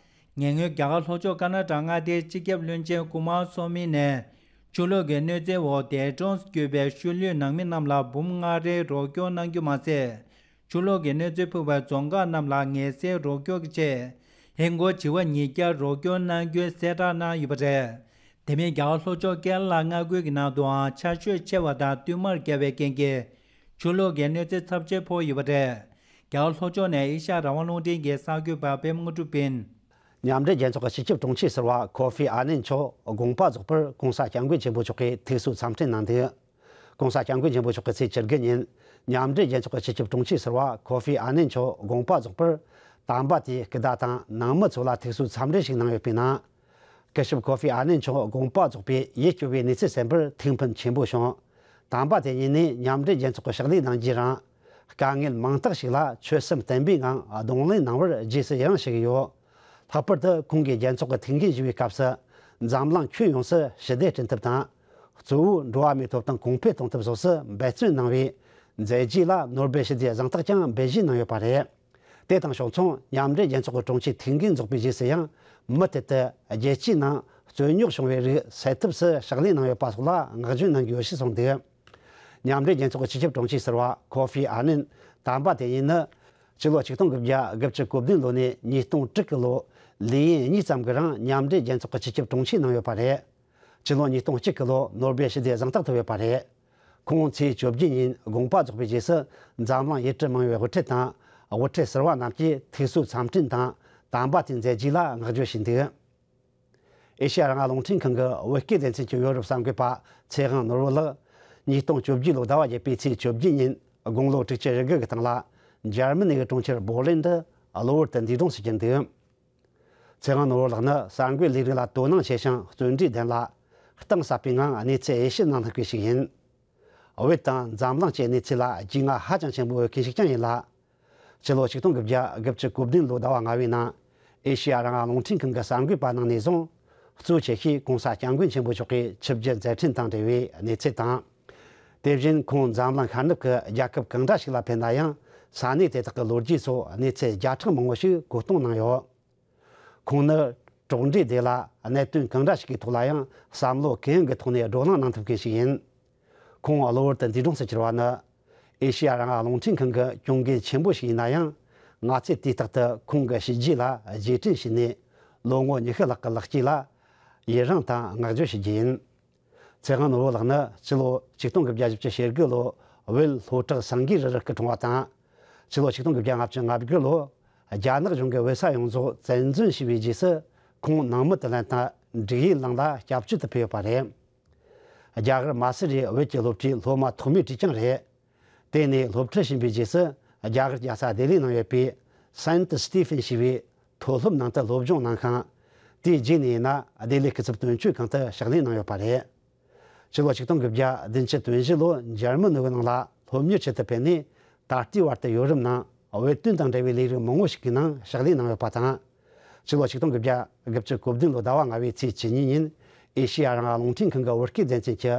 ཉེ་སྔོན་རྒྱ་གར་ལྷོ་ཕྱོགས་ཀར་ན་ཊ་ཀ་མངའ་སྡེའི་སྤྱི་ཁྱབ་བློན་ཆེན་ཀུ་མཱར་སོ་མི་ནས། ཆུ་ལོག་གི་གནོད་འཚེའི་འོག་འདས་གྲོངས་གྱུར་པའི་ཤུལ་ལུས་ནང་མི་རྣམས་ལ་འབུམ་ལྔ་རེའི་རོགས་སྐྱོར་གནང་རྒྱུ་མ་ཟད། ཆུ་ལོག་གི་གནོད་འཚེ་ཕོག་པའི་རྫོང་ཁག་རྣམས་ལ་ངལ་སེལ་རོགས་སྐྱོར་གྱི་ཆེད། ཧིན་སྒོར་བྱེ་བ་ཉིས་བརྒྱ་རོགས་སྐྱོར་གནང་རྒྱུའི་གསལ་བསྒྲགས་གནང་ཡོད་པ་རེད། དེ་མིན་རྒྱ་གར་ལྷོ་ཕྱོགས་ཀེ་ར་ལ་མངའ་ཁུལ་གྱི་ནང་དུའང་ཆར་ཞོད་ཆེ་བ་དང་བསྟུད་མར་བརྒྱབ་པའི་རྐྱེན་གྱིས། ཆུ་ལོག་གི་གནོད་འཚེ་ཚབས་ཆེ་ཕོག་ཡོད་པ་རེད། རྒྱ་གར་ལྷོ་ཕྱོགས་ནས་ཨེ་ཤ་ཡ་རང་དབང་རླུང་འཕྲིན་གྱི་གསར་འགོད་པ་པད་མ་དངོས་གྲུབ་ཡིན། མཉམ་འབྲེལ་རྒྱལ་ཚོགས་ཀྱི་སྤྱི་ཁྱབ་དྲུང་ཆེ་ཟུར་པ་ཁོ་ཧྥི་ཨ་ནན་མཆོག་དགོངས་པ་རྫོགས་པར་༧གོང་ས་༧སྐྱབས་མགོན་ཆེན་པོ་མཆོག་གིས་ཐུགས་གསོའི་འཚམས་འཕྲིན་གནང་འདུག། ༧གོང་ས་༧སྐྱབས་མགོན་ཆེན་པོ་མཆོག་གིས་ཚེས་བཅུ་དགུ་ཉིན་མཉམ་འབྲེལ་རྒྱལ་ཚོགས་ཀྱི་སྤྱི་ཁྱབ་དྲུང་ཆེ་ཟུར་པ་ཁོ་ཧྥི་ཨ་ནན་མཆོག་དགོངས་པ་རྫོགས་པར་དམ་པ་དེའི་སྐུ་ཟླ་དང་ནང་མི་ཚོ་ལ་ཐུགས་གསོའི་འཚམས་འདྲི་ཞིག་གནང་ཡོད་པའི་ནང་། སྐུ་ཞབས་ཁོ་ཧྥི་ཨ་ནན་མཆོག་དགོངས་པ་རྫོགས་པའི་ཡིད་སྐྱོ་བའི་གནས་ཚུལ་གསན་པར་ཐུགས་ཕན་ཆེན་པོ་བྱུང་། དམ་པ་དེ་ཉིད་ནས་མཉམ་འབྲེལ་རྒྱལ་ཚོགས་ཀྱི་ཕྱག་ལས་གནང་རྒྱུའི་རིང་། དཀའ་ངལ་མང་དག་ཞིག་ལ་ཆོད་སེམས་བརྟན་པོའི་ངང་གདོང་ལེན་གནང་བར་རྗེས་སུ་ཡི་རང་ཞུ་གི་ཡོད། ལྷག་པར་དུ་ཁོང་གིས་རྒྱལ་ཚོགས་ཀྱི་ཐུགས་འགན་བཞེས་པའི་སྐབས་སུ། འཛམ་གླིང་ཁྱོན་ཡོངས་སུ་ཞི་བདེ་བསྐྲུན་ཐབས་དང་། གཙོ་བོ་འགྲོ་བ་མིའི་ཐོབ་ཐང་གོང་འཕེལ་གཏོང་ཐབས་སོགས་སུ་འབད་བརྩོན་གནང་བའི་མཛད་རྗེས་ལ་ནོ་སྦེལ་ཞི་བདེའི་གཟེངས་རྟགས་ཀྱང་འབུལ་བཞེས་གནང་ཡོད་པ་རེད། དེ་དང་ཕྱོགས་མཚུངས་མཉམ་འབྲེལ་རྒྱལ་ཚོགས་ཀྱི་དྲུང་ཆེའི་ཐུགས་འགན་རྫོགས་པའི་རྗེས་སུ་ཡང་མུ་མཐུད་དུ་རྒྱལ་སྤྱིའི་ནང་རྩོད་རྙོག་བྱུང་བའི་རིགས་སེལ་ཐབས་སུ་ཕྱག་ལས་གནང་ཡོད་པ་སོགས་ལ་བསྔགས་བརྗོད་གནང་གི་ཡོད་ཞེས་གསུངས་འདུག། མཉམ་འབྲེལ་རྒྱལ་ཚོགས་ཀྱི་སྤྱི་ཁྱབ་དྲུང་ཆེ་ཟུར་པ་ཁོ་ཧྥི་ཨ་ནན་དམ་པ་དེ་ཉིད་ནི་སྤྱི་ལོ་ཆིག་སྟོང་དགུ་བརྒྱ་དགུ་བཅུ་གོ་བདུན་ལོ་ནས་ཉིས་སྟོང་དྲུག་གི་ལོ་ལས་ཡུན་གཉིས་ཙམ་གྱི་རིང་མཉམ་འབྲེལ་རྒྱལ་ཚོགས་ཀྱི་སྤྱི་ཁྱབ་དྲུང་ཆེ་གནང་ཡོད་པ་རེད། སྤྱི་ལོ་ཉིས་སྟོང་གཅིག་གི་ལོ་ནོ་སྦེལ་ཞི་བདེའི་གཟེངས་རྟགས་ཐོབ་ཡོད་པ་རེད། ཁོང་ཚེས་བཅོ་བརྒྱད་ཉིན་དགོངས་པ་རྫོགས་པའི་རྗེས་སུ་འཛམ་གླིང་ཡུལ་གྲུ་མང་བའི་དབུ་ཁྲིད་དང་དབུ་ཁྲིད་ཟུར་པ་རྣམས་ཀྱིས་ཐུགས་གསོའི་འཚམས་འཕྲིན་དང་དམ་པ་དེའི་མཛད་རྗེས་ལ་བསྔགས་བརྗོད་བྱས་འདུག། ཨེ་ཤེ་ཡ་རང་དབང་རླུང་འཕྲིན་ཁང་གི་བོད་སྐད་སྡེ་ཚན་གྱི་ཡོ་རོབ་གསར་འགོད་པ་ཚེ་དབང་ནོར་བུ་ལགས་ཉིས་སྟོང་བཅོ་བརྒྱད་ལོའི་ཟླ་བ་བརྒྱད་པའི་ཚེས་བཅོ་བརྒྱད་ཉིན་དགུང་ལོ་དྲུག་ཅུ་རེ་དགུ་གི་སྟེང་ལ་འཇར་མ་ནི་གི་གྲོང་ཁྱེར་བྷོ་ལན་དུ་གློ་བུར་དུ་འདས་གྲོངས་སུ་གྱུར་འདུག། ཚེ་དབང་ནོར་བུ་ལགས་ནི་གསར་འགོད་ལས་རིགས་ལ་དོ་སྣང་ཆེ་ཞིང་བརྩོན་འགྲུས་ལྡན་ལ། གཏིང་ཟབ་པའི་ངང་གནས་ཚུལ་དབྱེ་ཞིབ་གནང་སྣང་མཁན་ཞིག་ཡིན། བོད་དང་འཛམ་གླིང་སྤྱིའི་གནས་ཚུལ་ལ་རྒྱུས་མངའ་ཧ་ཅང་ཆེན་པོ་ཡོད་མཁན་ཞིག་ཀྱང་ཡིན་ལ། ཕྱི་ལོ་ཆིག་སྟོང་དགུ་བརྒྱ་དགུ་བཅུ་གོ་བདུན་ལོའི་ཟླ་བ་ལྔ་པའི་ནང་། ཨེ་ཤེ་ཡ་རང་དབང་རླུང་འཕྲིན་ཁང་གི་གསར་འགོད་པ་ནང་ནས་བཟུང་། གཙོ་ཆེ་ཤོས་༧གོང་ས་༧སྐྱབས་མགོན་ཆེན་པོ་མཆོག་གི་ཆིབས་བསྒྱུར་མཛད་འཕྲིན་དང་འབྲེལ་བའི་གནས་ཚུལ་དང་། དེ་བཞིན་ཁོང་འཛམ་གླིང་ཤར་ནུབ་ཀྱི་རྒྱལ་ཁབ་གང་འདྲ་ཞིག་ལ་ཕེབས་ན་ཡང་། ས་གནས་དེ་དག་གི་ལོ་རྒྱུས་སོགས་གནས་ཚུལ་བརྒྱ་ཕྲག་མང་པོ་ཞིག་བཀོད་གཏོང་གནང་ཡོད། ཁོང་ནི་གྲོགས་འདྲིས་དེ་ལ་གནད་དོན་གང་འདྲ་ཞིག་གི་ཐོག་ལ་ཡང་བསམ་བློ་གུ་ཡངས་ཀྱི་ཐོག་ནས་བགྲོ་གླེང་གནང་ཐུབ་མཁན་ཞིག་ཡིན། ཁོང་གློ་བུར་དུ་འདས་གྲོངས་སུ་གྱུར་བ་ནི། ཨེ་ཤེ་ཡ་རང་དབང་རླུང་འཕྲིན་ཁང་གི་གྱོང་གུན་ཆེན་པོ་ཞིག་ཡིན་ན་ཡང་། ང་ཚོས་དུས་རྟག་ཏུ་ཁོང་གི་བྱས་རྗེས་ལ་རྗེས་དྲན་ཞུས་ནས། ལོ་ངོ་ཉི་ཤུ་ལྷག་གི་ལེགས་སྐྱེས་ལ་ཡི་རངས་དང་བསྔགས་བརྗོད་ཞུ་རྒྱུ་ཡིན། ཚེ་དབང་ནོར་བུ་ལགས་ནི་སྤྱི་ལོ་ཆིག་སྟོང་དགུ་བརྒྱ་བཞི་བཅུ་ཞེ་དགུ་ལོ་བོད་ལྷོ་བྲག་སེང་གེ་རི་རུ་སྐུ་འཁྲུངས་པ་དང་། སྤྱི་ལོ་ཆིག་སྟོང་དགུ་བརྒྱ་ལྔ་བཅུ་ང་དགུ་ལོ་རྒྱ་ནག་གཞུང་གིས་བོད་ས་ཡོངས་རྫོགས་བཙན་འཛུལ་བྱས་པའི་རྗེས་སུ། ཁོང་ནང་མི་དུ་ལེན་དང་འབྲུག་ཡུལ་གླིང་ལ་སྐྱབས་བཅོལ་དུ་ཕེབས་ཡོད་པ་རེད། རྒྱ་གར་མ་སུ་རིའི་བོད་ཀྱི་སློབ་གྲྭའི་སློབ་མ་ཐོག་མའི་གྲས་ཀྱང་རེད། དེ་ནས་སློབ་ཁྲིད་ཕྱིན་པའི་རྗེས་སུ། རྒྱ་གར་རྒྱལ་ས་ལྡི་ལིའི་ནང་ཡོད་པའི་སེན་ཊི་སི་ཊི་ཕིན་ཞེས་པའི་མཐོ་སློབ་ནང་དུ་སློབ་སྦྱོང་གནང་ཁང་། དེའི་རྗེས་ནས་ཡིན་ན་ལྡི་ལི་སྐུ་ཚབ་དོན་གཅོད་ཁང་དུ་ཕྱག་ལས་གནང་ཡོད་པ་རེད། ཕྱི་ལོ་ཆིག་སྟོང་དགུ་བརྒྱ་བདུན་ཅུ་དོན་བཞི་ལོ་འཇར་མན་ནུབ་ནང་ལ་སློབ་གཉེར་ཆེད་དུ་ཕེབས་ནས། ད་ལྟའི་བར་དུ་ཡོ་རོབ་ནང་བོད་དོན་དང་འབྲེལ་བའི་ལས་རིགས་མང་བོ་ཞིག་གི་ནང་ཕྱག་ལས་གནང་ཡོད་པ་དང་། ཕྱི་ལོ་ཆིག་སྟོང་དགུ་བརྒྱ་དགུ་བཅུ་གོ་བདུན་ལོ་ཟླ་བ་ལྔ་པའི་ཚེས་བཅུ་གཉིས་ཉིན། ཨེ་ཤེ་ཡ་རང་དབང་རླུང་འཕྲིན་ཁང་གི་བོད་སྐད་སྡེ་ཚན་གྱི་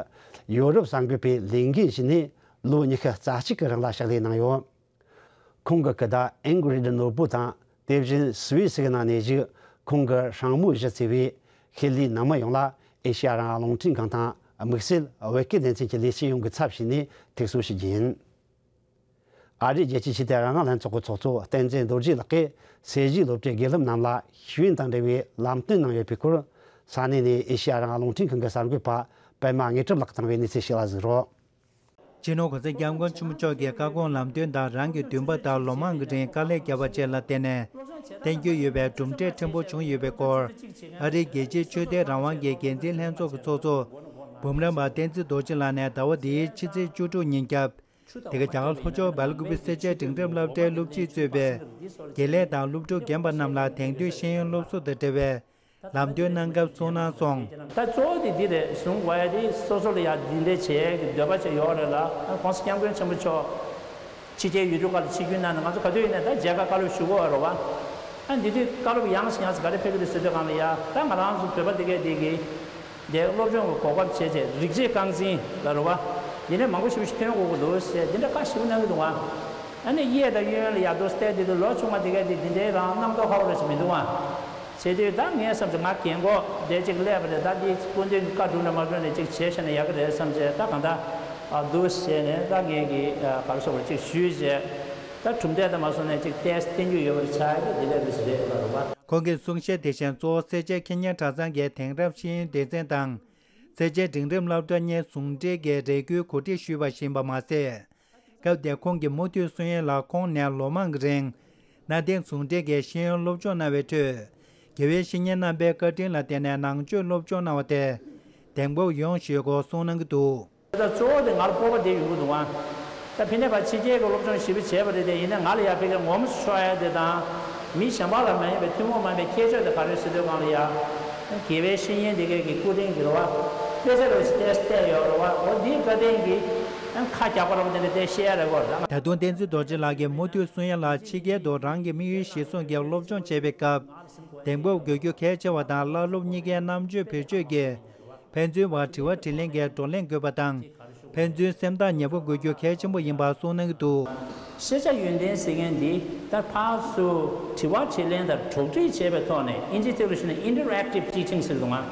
ཡོ་རོབ་གསར་འགོད་པའི་ལས་འགན་བཞེས་ནས་ལོ་ཉི་ཤུ་རྩ་གཅིག་གི་རིང་ལ་ཕྱག་ལས་གནང་ཡོད། ཁོང་གི་སྐུ་ཟླ་ཨིང་གྷི་རིད་ནོར་བུ་དང་། དེ་བཞིན་སུད་སི་གི་ནང་གནས་བཞུགས་ཁོང་གི་སྲིང་མོ་བཞི་བརྩིས་པའི་ཤི་ལིའི་ནང་མི་ཡོངས་ལ་ཨེ་ཤེ་ཡ་རང་དབང་རླུང་འཕྲིན་ཁང་དང་། དམིགས་བསལ་བོད་སྐད་སྡེ་ཚན་གྱི་ལས་བྱེད་ཡོངས་ཀྱི་ཚབ་བྱས་ནས་ཐུགས་གསོ་ཞུ་རྒྱུ་ཡིན། ཨ་རིའི་རྒྱལ་སྤྱིའི་ཆོས་དད་རང་དབང་ལྷན་ཚོགས་ཀྱི་ཚོགས་གཙོ་བསྟན་འཛིན་རྡོ་རྗེ་ལགས་ཀྱིས་ཟས་བཅད་སློབ་གྲྭའི་དགེ་སློབ་རྣམས་ལ་ཤེས་ཡོན་དང་འབྲེལ་བའི་ལམ་སྟོན་གནང་ཡོད་པའི་སྐོར། ས་གནས་ནས་ཨེ་ཤེ་ཡ་རང་དབང་རླུང་འཕྲིན་ཁང་གི་གསར་འགོད་པ་པད་མ་དངོས་གྲུབ་ལགས་གནང་བའི་གནས་ཚུལ་ཞིག་ལ་གཟིགས་རོགས། སྤྱི་ནོར་གོང་ས་སྐྱབས་མགོན་ཆེན་པོ་མཆོག་གི་བཀའ་དགོངས་ལམ་སྟོན་དང་། རང་གི་འདུན་པ་དང་ལོ་མང་གི་རིང་དཀའ་ལས་བརྒྱབ་པ་བཅས་ལ་བརྟེན་ནས་བསྟན་རྒྱུ་ཡོད་པའི་གྲུབ་འབྲས་ཕྲན་བུ་བྱུང་ཡོད་པའི་སྐོར། ཨ་རིའི་རྒྱལ་སྤྱིའི་ཆོས་དད་རང་དབང་གི་འགན་འཛིན་ལྷན་ཚོགས་ཀྱི་ཚོགས་གཙོ་འབུམ་རམས་པ་བསྟན་འཛིན་རྡོ་རྗེ་ལགས་ནས་ཟླ་བ་འདིའི་ཕྱི་ཚེས་བཅུ་དྲུག་ཉིན་རྒྱབ། དེ་ག་རྒྱ་གར་ལྷོ་ཕྱོགས་སྦེལ་ཀུ་པེ་སེར་བྱེས་སྒྲིང་འགྲམ་སློབ་གྲྭའི་སློབ་སྤྱིས་གཙོས་པའི་དགེ་ལས་དང་སློབ་ཕྲུག་རྒན་པ་རྣམས་ལ་དེང་དུས་ཤེས་ཡོན་སློབ་གསོ་དང་འབྲེལ་བའི་ལམ་སྟོན་གནང་སྐབས་གསུངས་གནང་སོང་། ད་གཙོ་བོ་དེ་འདི་རེད། བཟུང་དགོས་ཡ་དེ་སོ་སོ་ལ་ཡ་འདི་འདྲ་བྱེད་ཀྱི་འདོད་པ་ཅིག་ཡོད་རེད་ལ། ཨ་གོང་ས་སྐྱབས་མགོན་ཆེན་པོ་མཆོག་ཕྱི་རྒྱལ་ཡུལ་གྲུ་ཁག་ལ་ཆིབས་བསྒྱུར་གནང་ནས། ང་ཚོ་ག་དུས་ཡིན་ནའི་ད་མཇལ་ཁ་བཀའ་སློབ་ཞུ་གི་ཡོད་རེད་བ། ཨ་འདི་དུས་བཀའ་སློབ་ཡང་སེ་ཡང་སེ་ག་རེ་ཕེབས་ཀྱི་རེད་ཟེར་དུས་སྒང་ལ་ཡ། ད་ང་རང་ཚོ་བོད་པ་འདི་གས་འདི་གི་འདི་སློབ་སྦྱོང་གི་གོ་སྐབས་བྱས་རྗེས་རིག་བྱེད་རྐང་འཛིན་ལ་རེད་བ། འདི་འདྲ་མང་པོ་ཞེ་པོ་ཞིག་ཐོན་དགོས་ཀྱི་འདུག་ཟེར་འདི་འདྲ་བཀའ་ཞེ་པོ་གནང་གི་འདུག་བ། ཨ་ནི་གཡས་དང་གཡོན་ལ་ཡར་འདུག་བལྟས་དུས། ལོ་ཆུང་བ་འདི་གས་འདི་འདི་འདྲའི་རང་རྣམ་རྟོག་ཧ་གོ་རོགས་ཅིག་མི་འདུག་བ། བྱས་དུས་ད་ངས་བསམ་ཚེ་ང་རྒན་གོག་འདི་ཅིག་སླེབས་པ་རེད། ད་འདི་སྐུ་མདུན་གྱི་བཀའ་སྒྲུབ་ན་མ་སྒྲུབ་ན་ཅིག་བྱས་བཞག་ན་ཡག་གི་རེད་བསམ་བྱས། ད་གང་ལྟར་ཨ་འདུག་བྱས་ནས་ད་ངས་ཀྱི་ཨ་ག་རེ་ཟེར་དགོས་རེད། ཅིག་ཞུས་བྱས། ད་གྲུབ་འབྲས་དང་མ་སོང་ནས་ཅིག་ཏོག་ཙམ་བསྟན་རྒྱུ་ཡོད་པ་ཆགས་ཀྱི་འདི་འདྲ་རེད་ཟེར་རེད་ལ་རེད་བ། ཁོང་གི་གསུང་བཤད་དེ་བཞིན་གཙོ་བོ་སེར་བྱེས་ཁེ་ཉན་གྲྭ་ཚང་གི་དེང་རབས་ཤེས་ཡོན་སྡེ་ཚན་དང་། སེར་བྱེས་སྒྲིང་འགྲམ་སློབ་གྲྭ་གཉིས་ཟུང་འབྲེལ་གྱི་རེ་སྐུལ་གོ་སྒྲིག་ཞུས་པ་ཞིག་ཡིན་པ་མ་ཟད། སྐབས་དེར་ཁོང་གིས་མུ་མཐུད་གསུང་ཡས་ལ་ཁོང་ནས་ལོ་མང་གི་རིང་གནའ་དེང་ཟུང་འབྲེལ་གྱི་ཤེས་ཡོན་སློབ་སྦྱོང་གནང་བའི་ཁྲོད། དགེ་བའི་བཤེས་གཉེན་རྣམ་པའི་བཀའ་དྲིན་ལ་བརྟེན་ནས་ནང་ཆོས་སློབ་སྦྱོང་གནང་བ་དེ་གདེང་སྤོབས་ཡོང་ཞེས་སྐོར་གསུངས་གནང་གི་འདུག། ད་གཙོ་བོ་དེ་ང་ལ་སྤོབས་པ་དེ་ཡོང་གི་འདུག་ཨ། ད་ཕི་ནས་ཕར་ཕྱི་རྒྱལ་གྱི་སློབ་སྦྱོང་ཞེ་པོ་བྱས་པ་རེད་དེ། ཡིན་ན་ང་ལ་ཡ་ཕ་གིར་ངོམ་ཤོར་ཡ་དེ་དང་། མི་གཞན་པ་ལ་མ་ཡིན་པའི་ཐུན་མོང་མ་ཡིན་པའི་ཁྱད་ཆོས་དེ་ག་རེ་ཟེར་དུས་སྒང་ལ་ཡ། དགེ་བའི་བཤེས་གཉེན་དེ་གས་ཀྱི་སྐུ་དྲིན་གྱིས་རེད་བ། དཔེ་ཆ་རེ་ཞིག་ཏོག་ཙམ་བལྟས་ཡོད་རེད་བ། འོ་འདིའི་བཀའ་དྲིན་གྱིས་ཨ་ཁ་རྒྱག་པ་རེད་བ། དེ་འདྲ་ཏོག་ཙམ་བཤད་ཡ་རེད་བ། ད་དུང་བསྟན་འཛིན་རྡོ་རྗེ་ལགས་ཀྱིས་མུ་མཐུད་གསུང་ཡ་ལ། ཕྱི་རྒྱལ་དུ་རང་གི་དམིགས་ཡུལ་གཞིར་བཟུང་གིས་སློབ་སྦྱོང་བྱེད་པའི་སྐབས་གདེང་སྤོབས་དགོས་རྒྱུ་གལ་ཆེ་བ་དང་། བླ་སློབ་གཉིས་ཀའི་རྣམ་དཔྱོད་བེད་སྤྱོད་ཀྱིས་ཕན་ཚུན་བར་དྲི་བ་དྲིས་ལན་གྱི་བགྲོ་གླེང་དགོས་པ་དང་། ཕན་ཚུན་སེམས་ཐག་ཉེ་པོ་དགོས་རྒྱུ་གལ་ཆེན་པོ་ཡིན་པ་གསུངས་གནང་གི་འདུག། ཤེས་བྱ་ཡོན་ཏན་ཟེར་མཁན་འདི་ད་ཕར་ཚུར་དྲི་བ་དྲིས་ལན་དང་གྲོགས་འདྲིས་བྱས་པའི་ཐོག་ནས། ཨིན་ཇིའི་ཐོག་ལ་ཞུས་ན་interactive teaching ཟེར་གི་འདུག་ཨ།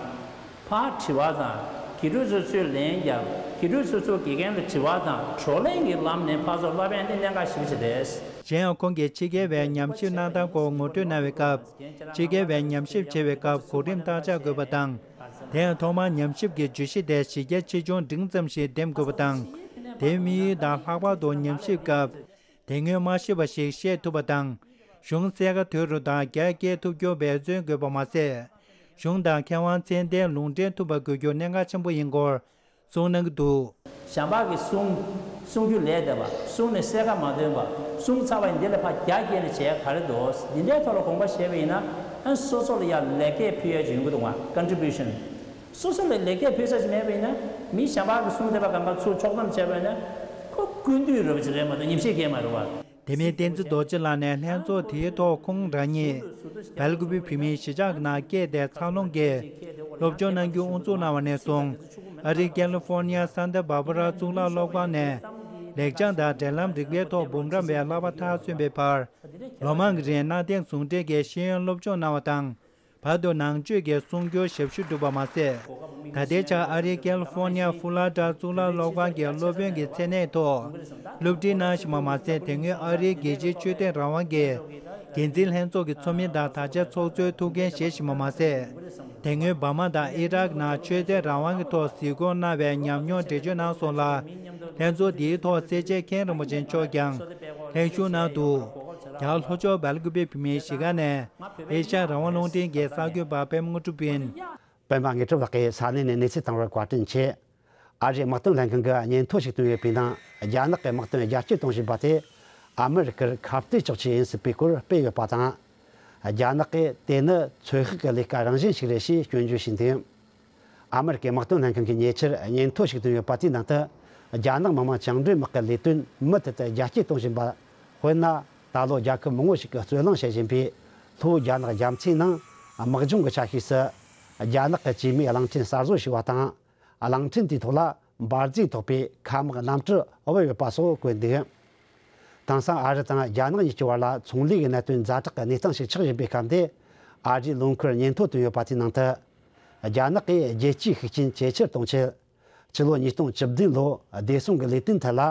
ཕར་དྲི་བ་དང་། དགེ་ཕྲུག་ཚོས་ཚུར་ལན་རྒྱབ། དགེ་ཕྲུག་ཚོས་ཚུར་དགེ་རྒན་ལ་དྲི་བ་དང་བགྲོ་གླེང་གི་ལམ་ནས་ཕར་ཚུར་བསླབ་ཡ་འདི་གནད་འགག་ཞེ་པོ་ཅིག་རེད། གཞན་ཡང་ཁོང་གིས་ཕྱི་རྒྱལ་བའི་ཉམས་ཞིབ་གནང་སྟངས་སྐོར་ངོ་སྤྲོད་གནང་བའི་སྐབས། ཕྱི་རྒྱལ་བའི་ཉམས་ཞིབ་བྱེད་པའི་སྐབས་གོ་རིམ་བརྟག་དཔྱད་དགོས་པ་དང་། དེ་ཡང་ཐོག་མར་ཉམས་ཞིབ་ཀྱི་བརྗོད་གཞི་དེ་གཞི་རྒྱ་ཆེ་ཆུང་འབྲིང་ཙམ་ཞིག་འདེམས་དགོས་པ་དང་། དེའི་དམིགས་ཡུལ་དང་ལྷག་པར་དུ་ཉམས་ཞིབ་སྐབས་དེ་སྔོན་མ་ཤེས་པ་ཞིག་ཤེས་ཐུབ་པ་དང་། གཞུང་གསལ་ཁ་དོད་རུ་དང་རྒྱ་སྐྱེད་ཐུབ་རྒྱུར་འབད་བརྩོན་དགོས་པ་མ་ཟད། གཞུང་དང་མཁས་དབང་ཚད་ལྡན་ལུང་འདྲེན་ཐུབ་པ་དགོས་རྒྱུ་གནད་འགག་ཆེན་པོ་ཡིན་སྐོར་གསུངས་གནང་གི་འདུག། གཞན་པ་གི་གསུང་། གསུང་རྒྱུ་ལས་འདས་པ། གསུང་ནས་གསལ་ཁ་མ་འདོན་པ། གསུང་ཚར་བ་ཡིན་འདི་ལ་ཕར་རྒྱ་བསྐྱེད་ནས་བྱས་ག་རེ་འདུག། འདི་འདྲའི་ཐོག་ལ་དགོངས་པ་བཞེས་པ་ཡིན་ན། ཨ་སོ་སོ་ལ་ཡང་ལེགས་སྐྱེས་ཕུལ་ཡ་ཅིག་ཡོང་གི་འདུག་བ། contribution། སོ་སོ་ལ་ལེགས་སྐྱེས་ཕུལ་ས་ཅིག་མེད་པ་ཡིན་ན། མི་གཞན་པ་གི་གསུང་དེ་པ་གང་ག་ཚུར་ཕྱོགས་བསྡོམས་བྱས་པ་ཡིན་ན། ཁོ་ཀུན་འདུས་རེད་པ་ཅིག་རེད་མ་གཏོགས་ཉམས་ཞིབ་གང་ཡང་མ་རེད་བ། དེ་མིན་བསྟན་འཛིན་རྡོ་རྗེ་ལགས་ནས་ལྷན་ཚོགས་དེའི་ཐོག་ཁོང་རང་ཉིད་སྦེལ་ཀུ་པེ་བོད་མིའི་གཞིས་ཆགས་ཀྱི་ནང་སྐྱེས་ཏེ་འཚར་ལོངས་ཀྱིས་སློབ་སྦྱོང་གནང་རྒྱུ་དབུ་འཛུགས་གནང་བ་ནས་བཟུང་། ཨ་རིའི་ཀ་ལི་ཧྥོར་ནི་ཡ་སན་ཏ་བྷར་བྷ་ར་གཙུག་ལག་སློབ་ཁང་ནས་ལེགས་བྱང་དང་འབྲེལ་ལམ་རིག་པའི་ཐོག་འབུམ་རམས་པའི་བསླབ་པ་མཐར་སོན་པའི་བར། ལོ་མང་གི་རིང་གནའ་དེང་ཟུང་འབྲེལ་གྱི་ཤེས་ཡོན་སློབ་སྦྱོང་གནང་བ་དང་། བར་དུ་ནང་ཆོས་ཀྱི་གསུང་སྒྱུར་ཞབས་ཞུ་བསྒྲུབས་པ་མ་ཟད། ད་ལྟའི་ཆར་ཨ་རིའི་ཀེ་ལི་ཧྥོ་ནི་ཡ་ཧྥུ་ལ་ཌ་གཙུག་ལག་སློབ་ཁང་གི་སློབ་དཔོན་གྱི་མཚན་གནས་ཐོག་སློབ་ཁྲིད་གནང་བཞིན་པ་མ་ཟད། དེ་སྔོན་ཨ་རིའི་རྒྱལ་སྤྱིའི་ཆོས་དད་རང་དབང་གི་འགན་འཛིན་ལྷན་ཚོགས་ཀྱི་ཚོགས་མི་དང་ད་ཆ་ཚོགས་གཙོའི་ཐུགས་འགན་བཞེས་བཞིན་པ་མ་ཟད། དེ་སྔོན་འབར་མ་དང་ཨི་རག་ནང་ཆོས་དད་རང་དབང་གི་ཐོག་གཟིགས་སྐོར་གནང་བའི་ཉམས་མྱོང་འགྲེལ་བརྗོད་གནང་སོང་ལ། ལྷན་ཚོགས་འདིའི་ཐོག་སེར་བྱེས་མཁན་རིན་པོ་ཆེ་མཆོག་ཀྱང་ལྷན་ཞུགས་གནང་འདུག་རྒྱ་གར་ལྷོ་ཕྱོགས་སྦེལ་ཀུ་པེ་བོད་མིའི་གཞིས་ཀ་ནས་ཨེ་ཤ་ཡ་རང་དབང་རླུང་འཕྲིན་གྱི་གསར་འགོད་པ་པད་མ་དངོས་གྲུབ་ཡིན། པད་མ་དངོས་གྲུབ་ལགས་ཀྱིས་ས་གནས་ནས་གནས་ཚུལ་བཏང་བར་བཀའ་དྲིན་ཆེ། ཨ་རིའི་དམག་དོན་ལྷན་ཁང་གིས་སྙན་ཐོ་ཞིག་བཏོན་ཡོད་པའི་ནང་། རྒྱ་ནག་གི་དམག་དོན་རྒྱ་སྐྱེད་གཏོང་བཞིན་པ་དེ་ཨ་མི་རི་ཀར་ཁ་གཏད་གཅོག་ཆེད་ཡིན་སྲིད་པའི་སྐོར་སྤེལ་ཡོད་པ་དང་། རྒྱ་ནག་གིས་དེ་ནི་ཚོད་དཔག་གི་ལས་ཀ་རང་བཞིན་ཞིག་རེད་ཞེས་སྐྱོན་བརྗོད་བྱས་འདུག་ཨ་མི་རི་ཀའི་དམག་དོན་ལྷན་ཁང་གིས་ཉེ་ཆར་སྙན་ཐོ་ཞིག་བཏོན་ཡོད་པ་དེའི་ནང་དུ། རྒྱ་ནག་མི་དམངས་བཅིངས་འགྲོལ་དམག་གི་ལས་དོན་མུ་མཐུད་དུ་རྒྱ་སྐྱེད་གཏོང་བཞིན་པ། དཔེར་ན། ད་ལོ་རྒྱལ་ཁབ་མང་བོ་ཞིག་གིས་རྩོད་གླེང་བྱེད་བཞིན་པའི་ལྷོ་རྒྱ་ནག་རྒྱ་མཚོའི་ནང་དམག་སྦྱོང་གི་ཆ་ཤས་སུ། རྒྱ་ནག་གི་བཅོས་མའི་གླིང་ཕྲན་གསར་བཟོ་ཞུས་པ་དང་། གླིང་ཕྲན་དེའི་ཐོག་ལ་འབར་རྫས་ཐོགས་པའི་མཁལ་མ་གནམ་གྲུ་བུད་ཡོད་པ་སོགས་བཀོད་འདུག་དེང་སང་ཨ་རི་དང་རྒྱ་ནག་གཉིས་ཀྱི་བར་ལ་ཚོང་ལས་ཀྱི་གནད་དོན་ཛ་དྲག་གི་གནས་སྟངས་ཤིག་ཆགས་བཞིན་པའི་སྐབས་འདི། ཨ་རིའི་ལུང་ཁུར་སྙན་ཐོ་བཏོན་ཡོད་པ་དེའི་ནང་དུ། རྒྱ་ནག་གིས་རྒྱལ་སྤྱིའི་ཤུགས་རྐྱེན་ཇེ་ཆེར་གཏོང་ཆེད། ཕྱི་ལོ་ཉིས་སྟོང་བཅུ་བདུན་ལོ་བདེ་སྲུང་གི་ལས་དོན་ཐད་ལ།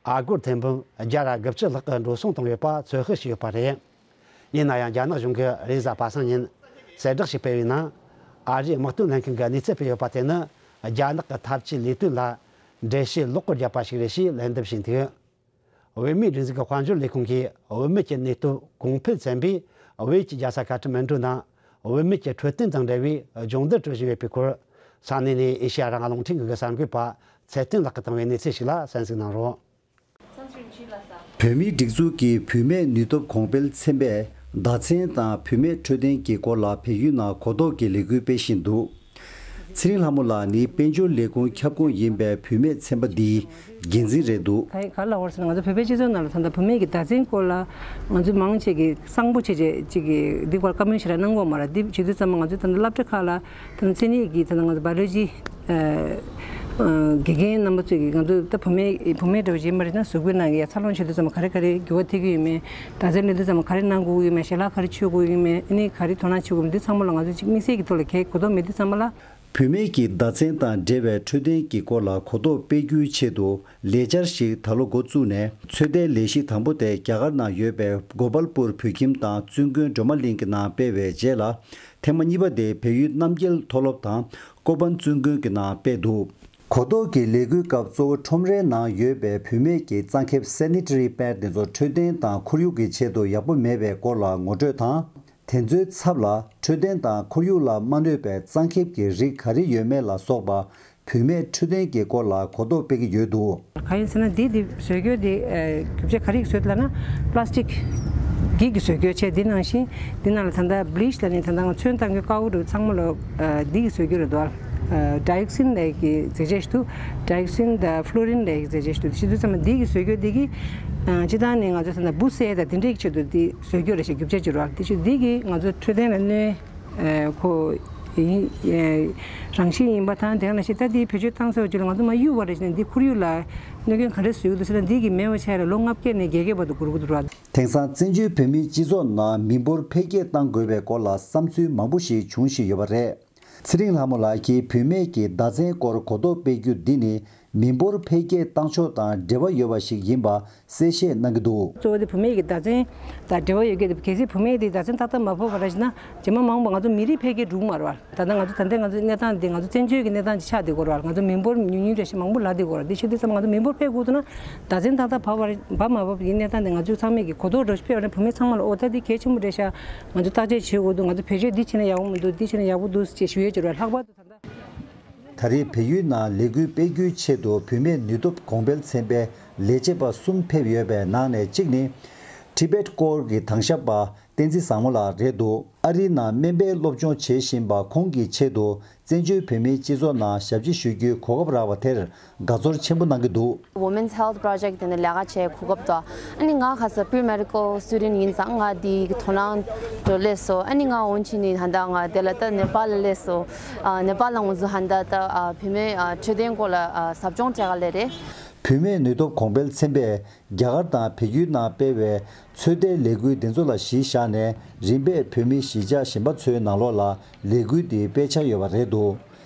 ཨ་སྒོར་ཐེར་འབུམ་བརྒྱ་དང་དགུ་བཅུ་ལྷག་གི་འགྲོ་སོང་བཏང་ཡོད་པ་ཚོད་དཔག་བྱས་ཡོད་པ་རེད། ཡིན་ན་ཡང་རྒྱ་ནག་གཞུང་གིས་རེས་གཟའ་པ་སངས་ཉིན་གསལ་བསྒྲགས་ཤིག་སྤེལ་བའི་ནང་། ཨ་རིའི་དམག་དོན་ལྷན་ཁང་གིས་གནས་ཚུལ་སྤེལ་ཡོད་པ་དེ་ནི། རྒྱ་ནག་གི་འཐབ་ཇུས་ལས་དོན་ལ་འགྲེལ་བཤད་ལོག་པར་བརྒྱབ་པ་ཞིག་རེད་ཞེས་ལན་འདེབས་བྱས་འདུག་བུད་མེད་སྒྲིག་འཛུགས་ཀྱི་དཔལ་འབྱོར་ལས་ཁུངས་ཀྱིས་བུད་མེད་ཀྱི་གནས་སྟངས་གོང་འཕེལ་ཚན་པས་བོད་ཀྱི་རྒྱལ་ས་ཀ་ཐ་མན་གྲུ་ནང་བུད་མེད་ཀྱི་འཕྲོད་བསྟེན་དང་འབྲེལ་བའི་སྦྱོང་བརྡར་སྤྲོད་བཞིན་ཡོད་པའི་སྐོར། ས་གནས་ནས་ཨེ་ཤེ་ཡ་རང་དབང་རླུང་འཕྲིན་ཁང་གི་གསར་འགོད་པ་ཚེ་བརྟན་ལགས་ཀྱིས་བཏང་བའི་གནས་ཚུལ་ཞིག་ལ་གསན་གཟིགས་གནང་རོགས། བོད་མིའི་སྒྲིག་འཛུགས་ཀྱི་བུད་མེད་ནུས་སྟོབས་གོང་འཕེལ་ཚན་པས་བརྡ་མཚོན་དང་བུད་མེད་འཕྲོད་བསྟེན་གྱི་སྐོར་ལ་བལ་ཡུལ་ནང་གོ་རྟོགས་ཀྱི་ལས་འགུལ་སྤེལ་བཞིན་འདུག་ཚེ་རིང་ལྷ་མོ་ལགས་ནི་དཔལ་འབྱོར་ལས་ཁུངས་ཁྱབ་ཁོངས་ཡིན་པའི་བུད་མེད་ཚན་པ་འདིའི་འགན་འཛིན་རེད་འདུག་ག་ག་ལ་བར་སོང་ང་ཚོ་བོད་པའི་སྤྱི་ཚོགས་ནང་ལ་ད་ལྟ་བུད་མེད་ཀྱི་བརྡ་མཚོན་སྐོར་ལ་ང་ཚོ་མང་ཆེ་གི་གསང་པོ་བྱས་བྱས་ཅིག་གི་འདི་སྐོར་བཀའ་མོལ་ཞེ་དྲག་གནང་གི་ཡོད་མ་རེད། འདི་བྱེད་དུས་ཙམ་པ་ང་ཚོ་ད་ལྟ་སློབ་གྲྭ་ཁག་ལ་ད་ལྟ་མཚན་ཉིད་ཀྱི་ད་ལྟ་ང་ཚོ་བཱ་ཡོ་ལོ་ཇི་དགེ་རྒན་རྣམ་པ་ཚོས་ཀྱི་ང་ཚོ་ད་བུད་མེད་བུད་མེད་འདྲ་བོ་ཅིག་ཡིན་པ་རེད་ན་གཟུགས་པོའི་ནང་གི་ཡ་འཚར་ལོངས་བྱེད་དུས་ཙམ་པ་ག་རེ་ག་རེ་འགྱུར་བ་ཐེབས་ཀྱི་ཡོད་མེད། ཟླ་ཚེས་ལོན་དུས་ཙམ་པ་ག་རེ་གནང་དགོས་ཀྱི་ཡོད་མེད། ཞལ་ལག་ག་རེ་མཆོད་དགོས་ཀྱི་ཡོད་མེད། ཨ་ནི་ག་རེ་དོ་སྣང་བྱེད་དགོས་མེད། འདི་ཚང་མ་ལ་ང་ཚོ་ཅིག་དམིགས་བསལ་གྱི་ཐོག་ལ་གལ་གོ་རྟོགས་མེད་དུས་ཙམ་པ་ལ། བུད་མེད་ཀྱི་བརྡ་མཚོན་དང་འབྲེལ་བའི་འཕྲོད་བསྟེན་གྱི་སྐོར་ལ་གོ་རྟོགས་སྤེལ་རྒྱུའི་ཆེད་དུ་ལས་འཆར་ཞིག་ད་ལོ་འགོ་བཙུགས་ནས། ཚོད་ལྟའི་ལས་གཞི་དང་པོ་དེ་རྒྱ་གར་ནང་ཡོད་པའི་གོ་པལ་པུར་བོད་ཁྱིམ་དང་བཙུན་དགོན་སྒྲོལ་མ་གླིང་གི་ནང་སྤེལ་བའི་རྗེས་ལ། ཐེངས་མ་གཉིས་པ་དེ་བལ་ཡུལ་རྣམ་རྒྱལ་མཐོ་སློབ་དང་ཀོ་པན་བཙུན་དགོན་གྱི་ནང་སྤེལ་འདུག་གོ་རྟོགས་ཀྱི་ལས་འགུལ་སྐབས་གཙོ་བོ་ཁྲོམ་རའི་ནང་ཡོད་པའི་བུད་མེད་ཀྱི་གཙང་ཁེབས་སེ་ནི་ཊ་རི་པེཌ་དེ་ཚོ་འཕྲོད་བསྟེན་དང་ཁོར་ཡུག་གི་ཆེད་དུ་ཡག་པོ་མེད་པའི་སྐོར་ལ་ངོ་སྤྲོད་དང་། དེ་ཚོའི་ཚབ་ལ་འཕྲོད་བསྟེན་དང་ཁོར་ཡུག་ལ་མ་གནོད་པའི་གཙང་ཁེབས་ཀྱི་རིགས་ག་རེ་ཡོད་མེད་ལ་སོགས་པ་བུད་མེད་འཕྲོད་བསྟེན་གྱི་སྐོར་ལ་གོ་རྟོགས་སྤེལ་གྱི་ཡོད་འདུག་གང་ཡིན་ཟེར་ན་འདི་འདི་བཟོ་རྒྱུ་འདི་ཨ་རྒྱུ་ཆ་ག་རེ་ཡིས་བཟོས་ལབ་ན་པ་ལ་སི་ཊིག་འགྱིག་གིས་བཟོ་རྒྱུ་བྱས། འདི་ནང་བཞིན་འདི་ནང་ལ་ད་ལྟ་བི་ལི་ཆི་ལབ་ནས་ད་ལྟ་ང་ཚོན་བཏང་རྒྱུ་དཀར་པོ་འདྲ་བོ་ཚང་མ་ལོ་ཨ་འདི་གིས་བཟོ་རྒྱུ་རེད་འདུག་ཨ་ཌའི་ཨོག་སིན་ལབ་ཀྱི་རྫས་ཆས་ཤིག་འདུག་ཌའི་ཨོག་སིན་དང་ཕློ་རིན་ལབ་ཀྱི་རྫས་ཆས་ཤིག་འདུག་དེ་བྱེད་དུས་ཙམ་པ་འདི་གིས་བཟོ་རྒྱུ་འདི་གིས་ཨ་སྤྱིར་བཏང་ནས་ང་ཚོ་ད་ལྟ་འབུ་བསད་དང་དེ་འདྲའི་ཆེད་དུ་འདི་བཟོ་རྒྱུ་རེད་ཤག་རྒྱུ་ཆ་བྱེད་རོགས། དེ་ཆུ་འདི་གིས་ང་ཚོ་འཕྲོད་བསྟེན་ལ་གནོད་ཨ་ཁོ་ཡིན་ཨ་རང་བཞིན་ཡིན་པ་དང་། དེ་ནང་བཞིན་ད་འདི་བེད་སྤྱོད་བཏང་ཚར་བ་ཅིག་ལ་ང་ཚོ་མར་གཡུག་པ་རེད་ཟེར་ན་འདི་ཁོར་ཡུག་ལ་གནོད་སྐྱོན་ག་འདྲ་བཟོ་གི་འདུག་ཟེར་ན། འདི་གིས་མེད་པ་བྱས་ལ་ལོ་ལྔ་བརྒྱ་ནས་བརྒྱད་བརྒྱ་བར་དུ་འགོར་གྱི་འདུག་ར། དེང་སང་བཙན་བྱོལ་བོད་མིའི་སྤྱི་ཚོགས་ནང་མི་འབོར་འཕེལ་རྒྱས་གཏང་དགོས་པའི་སྐོར་ལ་བསམ་ཚུལ་མང་པོ་ཞིག་འབྱུང་བཞིན་ཡོད་པ་རེད། ཚེ་རིང་ལྷ་མོ་ལགས་ཀྱིས་བུད་མེད་ཀྱི་བརྡ་མཚོན་སྐོར་གོ་རྟོགས་སྤེལ་རྒྱུ་འདི་ནི་མི་འབོར་འཕེལ་རྒྱས་གཏང་ཕྱོགས་དང་འབྲེལ་བ་ཡོད་པ་ཞིག་ཡིན་པ་གསལ་བཤད་གནང་གི་འདུག་གཙོ་བོ་དེ་བུད་མེད་ཀྱི་བརྡ་མཚོན་དང་འབྲེལ་བ་ཡོད་ཀྱི་འདུག་གལ་སྲིད་བུད་མེད་དེ་བརྡ་མཚོན་ཏག་ཏག་མ་ཕབ་པ་རེད་ན་རྗེས་མ་མང་པོ་ང་ཚོ་མི་རིགས་འཕེལ་རྒྱས་འགྲོ་གི་མ་རེད་བ། ད་ལྟ་ང་ཚོ་ད་ལྟའི་ང་ཚོའི་གནས་སྟངས་འདི་ང་ཚོ་བཙན་བྱོལ་གྱི་གནས་སྟངས་ཅིག་ཆགས་བསྡད་ཀྱི་ཡོད་རེད་བ། ང་ཚོ་མི་འབོར་ཉུང་ཉུང་འདྲ་ཞིག་མང་པོ་ལྷག་བསྡད་ཀྱི་ཡོད་རེད། འདི་བྱེད་དུས་ཙམ་ང་ཚོ་མི་འབོར་འཕེལ་དགོས་འདུག་ན་བརྡ་མཚོན་ཏག་ཏག་ཕབ་པ་རེད། ཕབ་མ་ཕབ་ཀྱི་གནས་སྟངས་འདི་ང་ཚོས་ཚང་མས་ཀྱི་གོ་རྟོགས་འདྲ་ཞིག་སྤེལ་བ་ནས་བུད་མེད་ཚང་མ་ལ་ཨོ་ད་འདི་གལ་ཆེན་པོ་རེད་ཤག་ང་ཚོ་བརྟག་དཔྱད་བྱེད་དགོས་འདུག་ང་ཚོ་བེད་སྤྱོད་འདི་བྱས་ན་ཡག་པོ་མི་འདུག་འདི་བྱས་ན་ཡག་པོ་འདུག་ཅེས་ཞུ་ཡས་ཅིག་རེད། ལྷག་པར་དུ་ད་ལྟ། ད་རེས་བལ་ཡུལ་ནང་ལས་འགུལ་སྤེལ་རྒྱུའི་ཆེད་དུ་བུད་མེད་ནུས་སྟོབས་གོང་འཕེལ་ཚན་པའི་ལས་བྱེད་པ་གསུམ་ཕེབས་ཡོད་པའི་ནང་ནས་གཅིག་ནི། ཊི་བེཊ་སྐོར་གྱི་དྭང་ཞབས་པ་བསྟན་འཛིན་བཟང་མོ་ལགས་རེད་འདུག་ཨ་རིའི་ནང་སྨན་པའི་སློབ་སྦྱོང་བྱེད་བཞིན་པ་ཁོང་གི་ཆེད་དུ་བཙན་བྱོལ་བོད་མིའི་སྤྱི་ཚོགས་ནང་ཞབས་ཕྱི་ཞུ་རྒྱུའི་གོ་སྐབས་རག་པ་དེར་དགའ་ཚོར་ཆེན་པོ་གནང་གི་འདུག Women's Health Project དེ་ནི་ལས་ཀ་བྱེད་གོ་སྐབས་དང་། ཨ་ནི་ང་ཁ་སང་pre medical student ཡིན་ཙང་ང་འདི་དོ་སྣང་དུ་སླེབས་སོང་། ཨ་ནི་ང་འོན་ཆི་ནི་ཧན་ད་ང་དེ་ལ་ད་ནེ་པཱལ་ལ་སླེབས་སོང་། ཨ་ནེ་པཱལ་ལ་ང་ཚོ་ཧན་ད་ད་ཨ་བུད་མེད་ཨ་འཕྲོད་བསྟེན་སྐོར་ལ་ཨ་ཟབ་སྦྱོང་བྱེད་ག་སླེབས་རེད། བུད་མེད་ནུས་སྟོབས་གོང་འཕེལ་ཚན་པས་རྒྱ་གར་དང་བལ་ཡུལ་ནང་སྤེལ་བའི་ཚོད་ལྟའི་ལས་འགུལ་འདི་ཚོ་ལ་གཞི་བཞག་ནས། རིམ་པས་བོད་མི་གཞིས་ཆགས་གཞན་པ་ཚོའི་ནང་ལོགས་ལ་ལས་འགུལ་འདིའི་དཔེ་ཆ་ཡོད་པ་རེད་འདུག་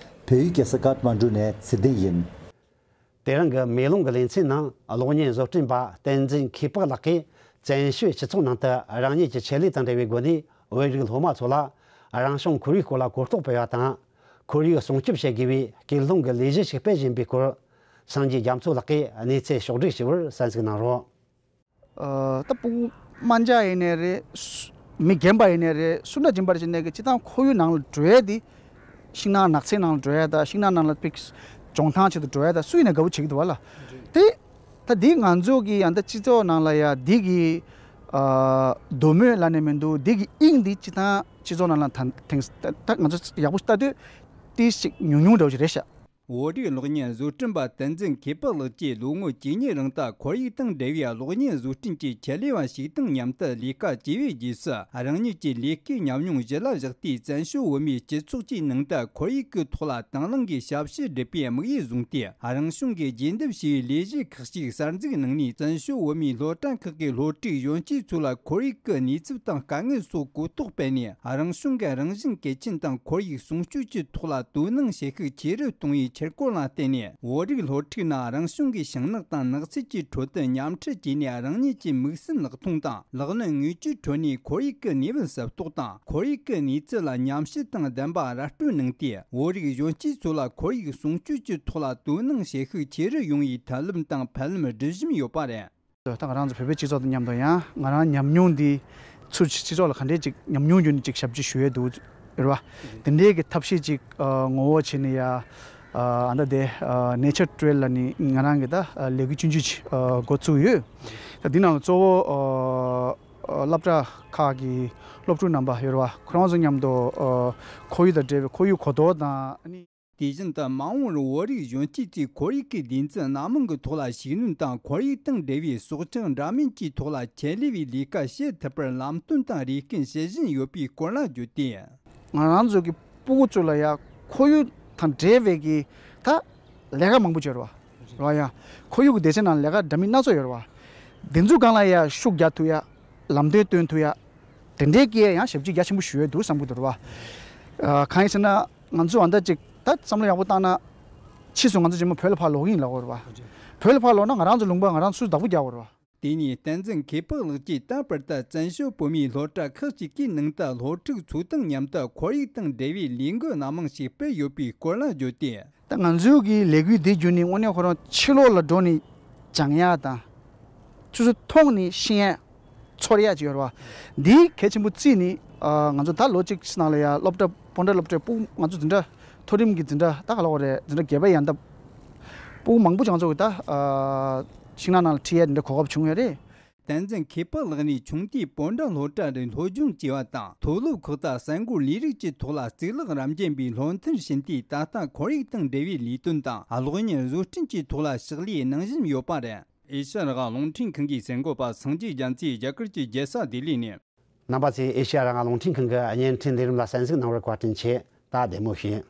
བོད་ཡིག་རྒྱལ་ས་ཀཐ་མན་ཌུ་ནས་ཚེ་བརྟན་ཡིན། དེ་རིང་གི་མེ་ལོང་གི་ལེ་ཚན་ནང་གློག་བརྙན་བཟོ་སྐྲུན་པ་བསྟན་འཛིན་མཁས་དཔལ་ལགས་ཀྱིས་བཙན་བྱོལ་སྤྱི་ཚོགས་ནང་དུ་རང་ཉིད་ཀྱི་ཆེད་ལས་དང་འབྲེལ་བའི་སྒོ་ནས་བོད་རིགས་སློབ་མ་ཚོ་ལ་རང་བྱུང་ཁོར་ཡུག་སྐོར་ལ་གོ་རྟོགས་སྤེལ་བ་དང་། ཁོར་ཡུག་སྲུང་སྐྱོབ་བྱེད་དགོས་པའི་སྐུལ་སློང་གི་ལས་གཞི་ཞིག་སྤེལ་བཞིན་པའི་སྐོར། སངས་རྒྱས་རྒྱ་མཚོ་ལགས་ཀྱིས་གནས་ཚུལ་ཕྱོགས་བསྒྲིགས་ཞུ་བར་གསན་གཟིགས་གནང་རོགས། ཨ། ད་ཕྲུ་གུ་དམར་འབྱར་ཡིན་ནའི་རེད། སུ་མི་རྒན་པ་ཡིན་ནའི་རེད། སུ་འདྲ་ཡིན་པ་ཅིག་ནས་ཀྱི་སྤྱིར་བཏང་ཁོར་ཡུག་ནང་ལ་འགྲོ་ཡས་དེ། ཤིང་ནགས་ནགས་ཚལ་ནང་ལ་འགྲོ་ཡས་དང་། ཤིང་ནགས་ནང་ལ་ཕིག་སྦྱོང་ཐང་ཆེད་དུ་འགྲོ་ཡས་དང་། སུ་ཡིན་ནའི་དགའ་པོ་བྱེད་ཀྱི་འདུག་བ་ལ། དེ་ད་འདི་ང་ཚོ་གི་ཡང་ད་སྤྱི་ཚོགས་ནང་ལ་ཡ་འདི་གི་ཨ་འདོད་མོས་ལབ་ནས་མི་འདུག་འདི་གི་དབྱིངས་འདི་སྤྱིར་བཏང་སྤྱི་ཚོགས་ནང་ལ་ད་ཐེངས་ད་ད་ང་ཚོ་ཡག་པོ་ལྟ་དུས་ཏིས་ཅིག་ཉུང་ཉུང་འདྲ་བོ་ཞིག་རེད་ཤག་བོད་རིགས་གློག་བརྙན་བཟོ་སྐྲུན་པ་བསྟན་འཛིན་མཁས་དཔལ་ལགས་ཀྱིས་ལོ་ངོ་བཅུ་གཉིས་རིང་ད་ཁོར་ཡུག་དང་འབྲེལ་བའི་གློག་བརྙན་བཟོ་སྐྲུན་གྱི་ཆེད་ལས་པ་ཞིག་དང་མཉམ་དུ་ལས་ཀ་བྱས་པའི་རྗེས་སུ། རང་ཉིད་ཀྱི་ལས་ཀའི་ཉམས་མྱོང་གཞི་ལ་བཞག་སྟེ། བཙན་བྱོལ་བོད་མིའི་སྤྱི་ཚོགས་ཀྱི་ནང་དུ་ཁོར་ཡུག་གི་ཐོག་ལ་དང་བླངས་ཀྱི་ཞབས་ཞུ་སྒྲུབ་པའི་དམིགས་ཡུལ་བཟུང་སྟེ། རང་གཞུང་གིས་རྒྱས་འདེབས་བྱས་པའི་ལས་གཞི་ཁག་ཅིག་གསར་འཛུགས་གནང་ནས། བཙན་བྱོལ་བོད་མིའི་སློབ་གྲྭ་ཁག་གི་སློབ་ཕྲུག་གཞོན་སྐྱེས་ཚོ་ལ་ཁོར་ཡུག་གི་གནས་ཚུལ་དང་དཀའ་ངལ་སོགས་གོ་རྟོགས་སྤེལ་ནས། རང་གཞུང་གི་རང་བཞིན་གལ་ཆེན་དང་ཁོར་ཡུག་སྲུང་སྐྱོབ་ཀྱི་ཐོག་ལ་དོ་སྣང་བྱེད་ཤུགས་ཆེ་རུ་གཏོང་བའི་ཁྱེར་སྐོར་ལ་བརྟེན་ནས། བོད་རིགས་སློབ་ཕྲུག་རྣམས་རང་གཞུང་གི་ཤིང་ནགས་དང་ནགས་ཚལ་གྱི་ཁྲོད་དུ་མཉམ་འཁྲིད་བྱས་ནས། རང་ཉིད་ཀྱི་མིག་སྲིན་ལག་ཐོང་དང་ལག་ལེན་དངོས་ཀྱི་ཁྲོད་ནས་ཁོར་ཡུག་གི་གནས་བབ་གསལ་རྟོགས་དང་། ཁོར་ཡུག་གི་གནས་ཚུལ་ལ་ཉམས་ཞིབ་དང་བདེན་པ་ར་སྤྲོད་གནང་སྟེ། བོད་རིགས་གཞོན་སྐྱེས་ཚོ་ལ་ཁོར་ཡུག་སྲུང་སྐྱོབ་ཀྱི་ཐོག་ལ་དོ་སྣང་བྱེད་ཤུགས་ཆེ་རུ་ཡོང་བའི་ཐབས་ལམ་དང་ཕབ་ལམ་སྒྲིག་བཞིན་ཡོད་པ་རེད། ད་ང་རང་ཚོ་བོད་པའི་སྤྱི་ཚོགས་དང་མཉམ་དུ་ཡང་ང་རང་ཉམས་མྱོང་འདི་ཚུར་སྤྱི་ཚོགས་ལ་ག་འདྲས་ཅིག་ཉམས་མྱོང་བརྒྱུད་ནས་ཅིག་ཞབས་ཕྱི་ཞུ་ཡས་འདུག་རེད་བ། དེ་འདྲའི་གི་ཐབས་ཤེས་ཅིག་ཨ་ངོ་བོ་བྱས་ནས་ཡ་ཨ་ད་དེ་ཨ་Nature Trail ལ་ནི་ང་རང་གི་ད་ཨ་ལས་འགུལ་ཆུང་ཆུང་ཅིག་ཨ་འགོ་བཙུགས་ཡོད། ད་འདི་ནང་ལ་གཙོ་བོ་ཨ་ཨ་སློབ་གྲྭ་ཁག་གི་སློབ་ཕྲུག་རྣམ་པ་ཡོད་རེད་བ། ཁོ་རང་ཚོ་མཉམ་དུ་ཨ་ཁོར་ཡུག་དང་འབྲེལ་བའི་ཁོར་ཡུག་གོ་རྟོགས་དང་ཨ་ནི། དེ་བཞིན་དུ་མ་འོངས་པར་བོད་རིགས་གཞོན་སྐྱེས་ཚོས་ཁོར་ཡུག་གི་སྡེ་ཚན་སྣ་མང་གི་ཐོག་ལ་ཤུགས་སྣོན་དང་། ཁོར་ཡུག་དང་འབྲེལ་བའི་སྲོག་ཆགས་འདྲ་མིན་གྱི་ཐོག་ལ་ཆེད་ལས་པའི་ལས་ཀ་བྱེད་ཐུབ་པར་ལམ་སྟོན་དང་རེ་སྐུལ་བྱེད་བཞིན་ཡོད་པའི་སྐོར་ལ་བརྗོད་དེ། ང་རང་ཚོ་གི་ཕྲུ་གུ་ཚོ་ལ་ཡ་ཁོར་ཡུག་དང་འབྲེལ་བའི་གི་ད་ལས་ཀ་མང་པོ་བྱེད་རོགས་རོགས་ཡ། ཁོར་ཡུག་གི་སྡེ་ཚན་ནང་ལས་ཀ་འདྲ་མིན་སྣ་ཚོགས་ཡོད་རེད་བ། དེ་ཚོའི་སྒང་ལ་ཡ་ཤུགས་རྒྱག་ཐུབ་ཡ། ལམ་སྟོན་སྟོན་ཐུབ་ཡ། དེ་འདྲའི་སྐད་ཡང་ཞབས་ཕྱི་རྒྱ་ཆེན་པོ་ཞུ་ཡས་འདུག་བསམ་གྱི་འདུག་རེད་བ། ཨ་གང་ཡིན་ཟེར་ན་ང་ཚོ་ཨ་འདྲ་ཅིག་ད་བསམ་བློ་ཡག་པོ་བཏང་ན། ཕྱིས་སུ་ང་ཚོ་རྗེས་མ་བོད་ལ་ཕར་ལོག་གི་ཡིན་ལབ་ཀྱི་ཡོད་རེད་བ། བོད་ལ་ཕར་ལོག་ན་ང་རང་ཚོ་ལུང་པ་ང་རང་ཚོས་བདག་པོ་རྒྱག་དགོས་རེད་བ། དེ་ནས་བསྟན་འཛིན་མཁས་དཔལ་ལགས་ཀྱིས་ད་བར་དུ་བཙན་བྱོལ་བོད་མིའི་སློབ་གྲྭ་ཁག་ཅིག་གི་ནང་དུ་སློབ་ཕྲུག་ཚོ་དང་མཉམ་དུ་ཁོར་ཡུག་དང་འབྲེལ་བའི་ལས་འགུལ་སྣ་མང་ཞིག་སྤེལ་ཡོད་པའི་སྐོར་ལ་བརྗོད་དེ། ད་ང་ཚོའི་གི་ལས་འགུལ་འདི་བརྒྱུད་ནས་དངོས་གནས་ཁོ་རང་ཕྱི་ལོགས་ལ་འགྲོ་ནས་སྦྱང་ཡག་དང་། སོ་སོ་མཐོང་ནས་ཤེས་ཡག་ཚོར་ཡག་ཅིག་ཡོད་རེད་བ། འདི་གལ་ཆེན་པོ་བརྩིས་ནས་ཨ་ང་ཚོ་ད་ལོ་གཅིག་ནང་ལ་ཡ་སློབ་གྲྭ་སྤོན་ཊ་སློབ་གྲྭའི་ཕྲུ་གུ་ང་ཚོ་འཛིན་གྲྭ་མཐོ་རིམ་གྱི་འཛིན་གྲྭ་ད་ག་ལབ་དགོས་རེད། འཛིན་གྲྭ་བརྒྱད་པ་ཡན་འདབ་ཕྲུ་གུ་མང་པོ་ཅིག་ང་ཚོ་གི་ད་ཨ་ཤིང་ནགས་ནང་ལ་ཁྲིད་ཡས་འདི་འདྲ་གོ་སྐབས་བྱུང་ཡོད་རེད། བསྟན་འཛིན་མཁས་དཔལ་ལགས་ནས་ཆུང་དུས་སྤོན་ཊ་སློབ་གྲྭ་རུ་སློབ་སྦྱོང་བྱས་པ་དང་། མཐོ་སློབ་ཁག་ཏུ་གསར་འགོད་ལས་རིགས་ཀྱི་ཐོག་ལ་གཙུག་ལག་རབ་འབྱམས་པའི་སློབ་མཐར་ཕྱིན་ཏེ། ད་ལྟ་ཁོར་ཡུག་དང་འབྲེལ་བའི་ལས་དོན་དང་གློག་བརྙན་བཟོ་སྐྲུན་གྱི་ཐོག་ལ་ཕྱག་ལས་གནང་བཞིན་ཡོད་པ་རེད། ཨེ་ཤ་ཡ་རང་དབང་རླུང་འཕྲིན་ཁང་གི་གསར་འགོད་པ་སངས་རྒྱས་རྒྱ་མཚོས་རྒྱ་གར་གྱི་རྒྱལ་ས་ལྡི་ལི་ནས། རྣམ་པ་ཚོས་ཨེ་ཤ་ཡ་རང་དབང་རླུང་འཕྲིན་ཁང་གི་བརྙན་འཕྲིན་ལས་རིམ་ལ་གསན་གཟིགས་གནང་བར་བཀའ་དྲིན་ཆེ། ད་བདེ་མོ་བྱོས།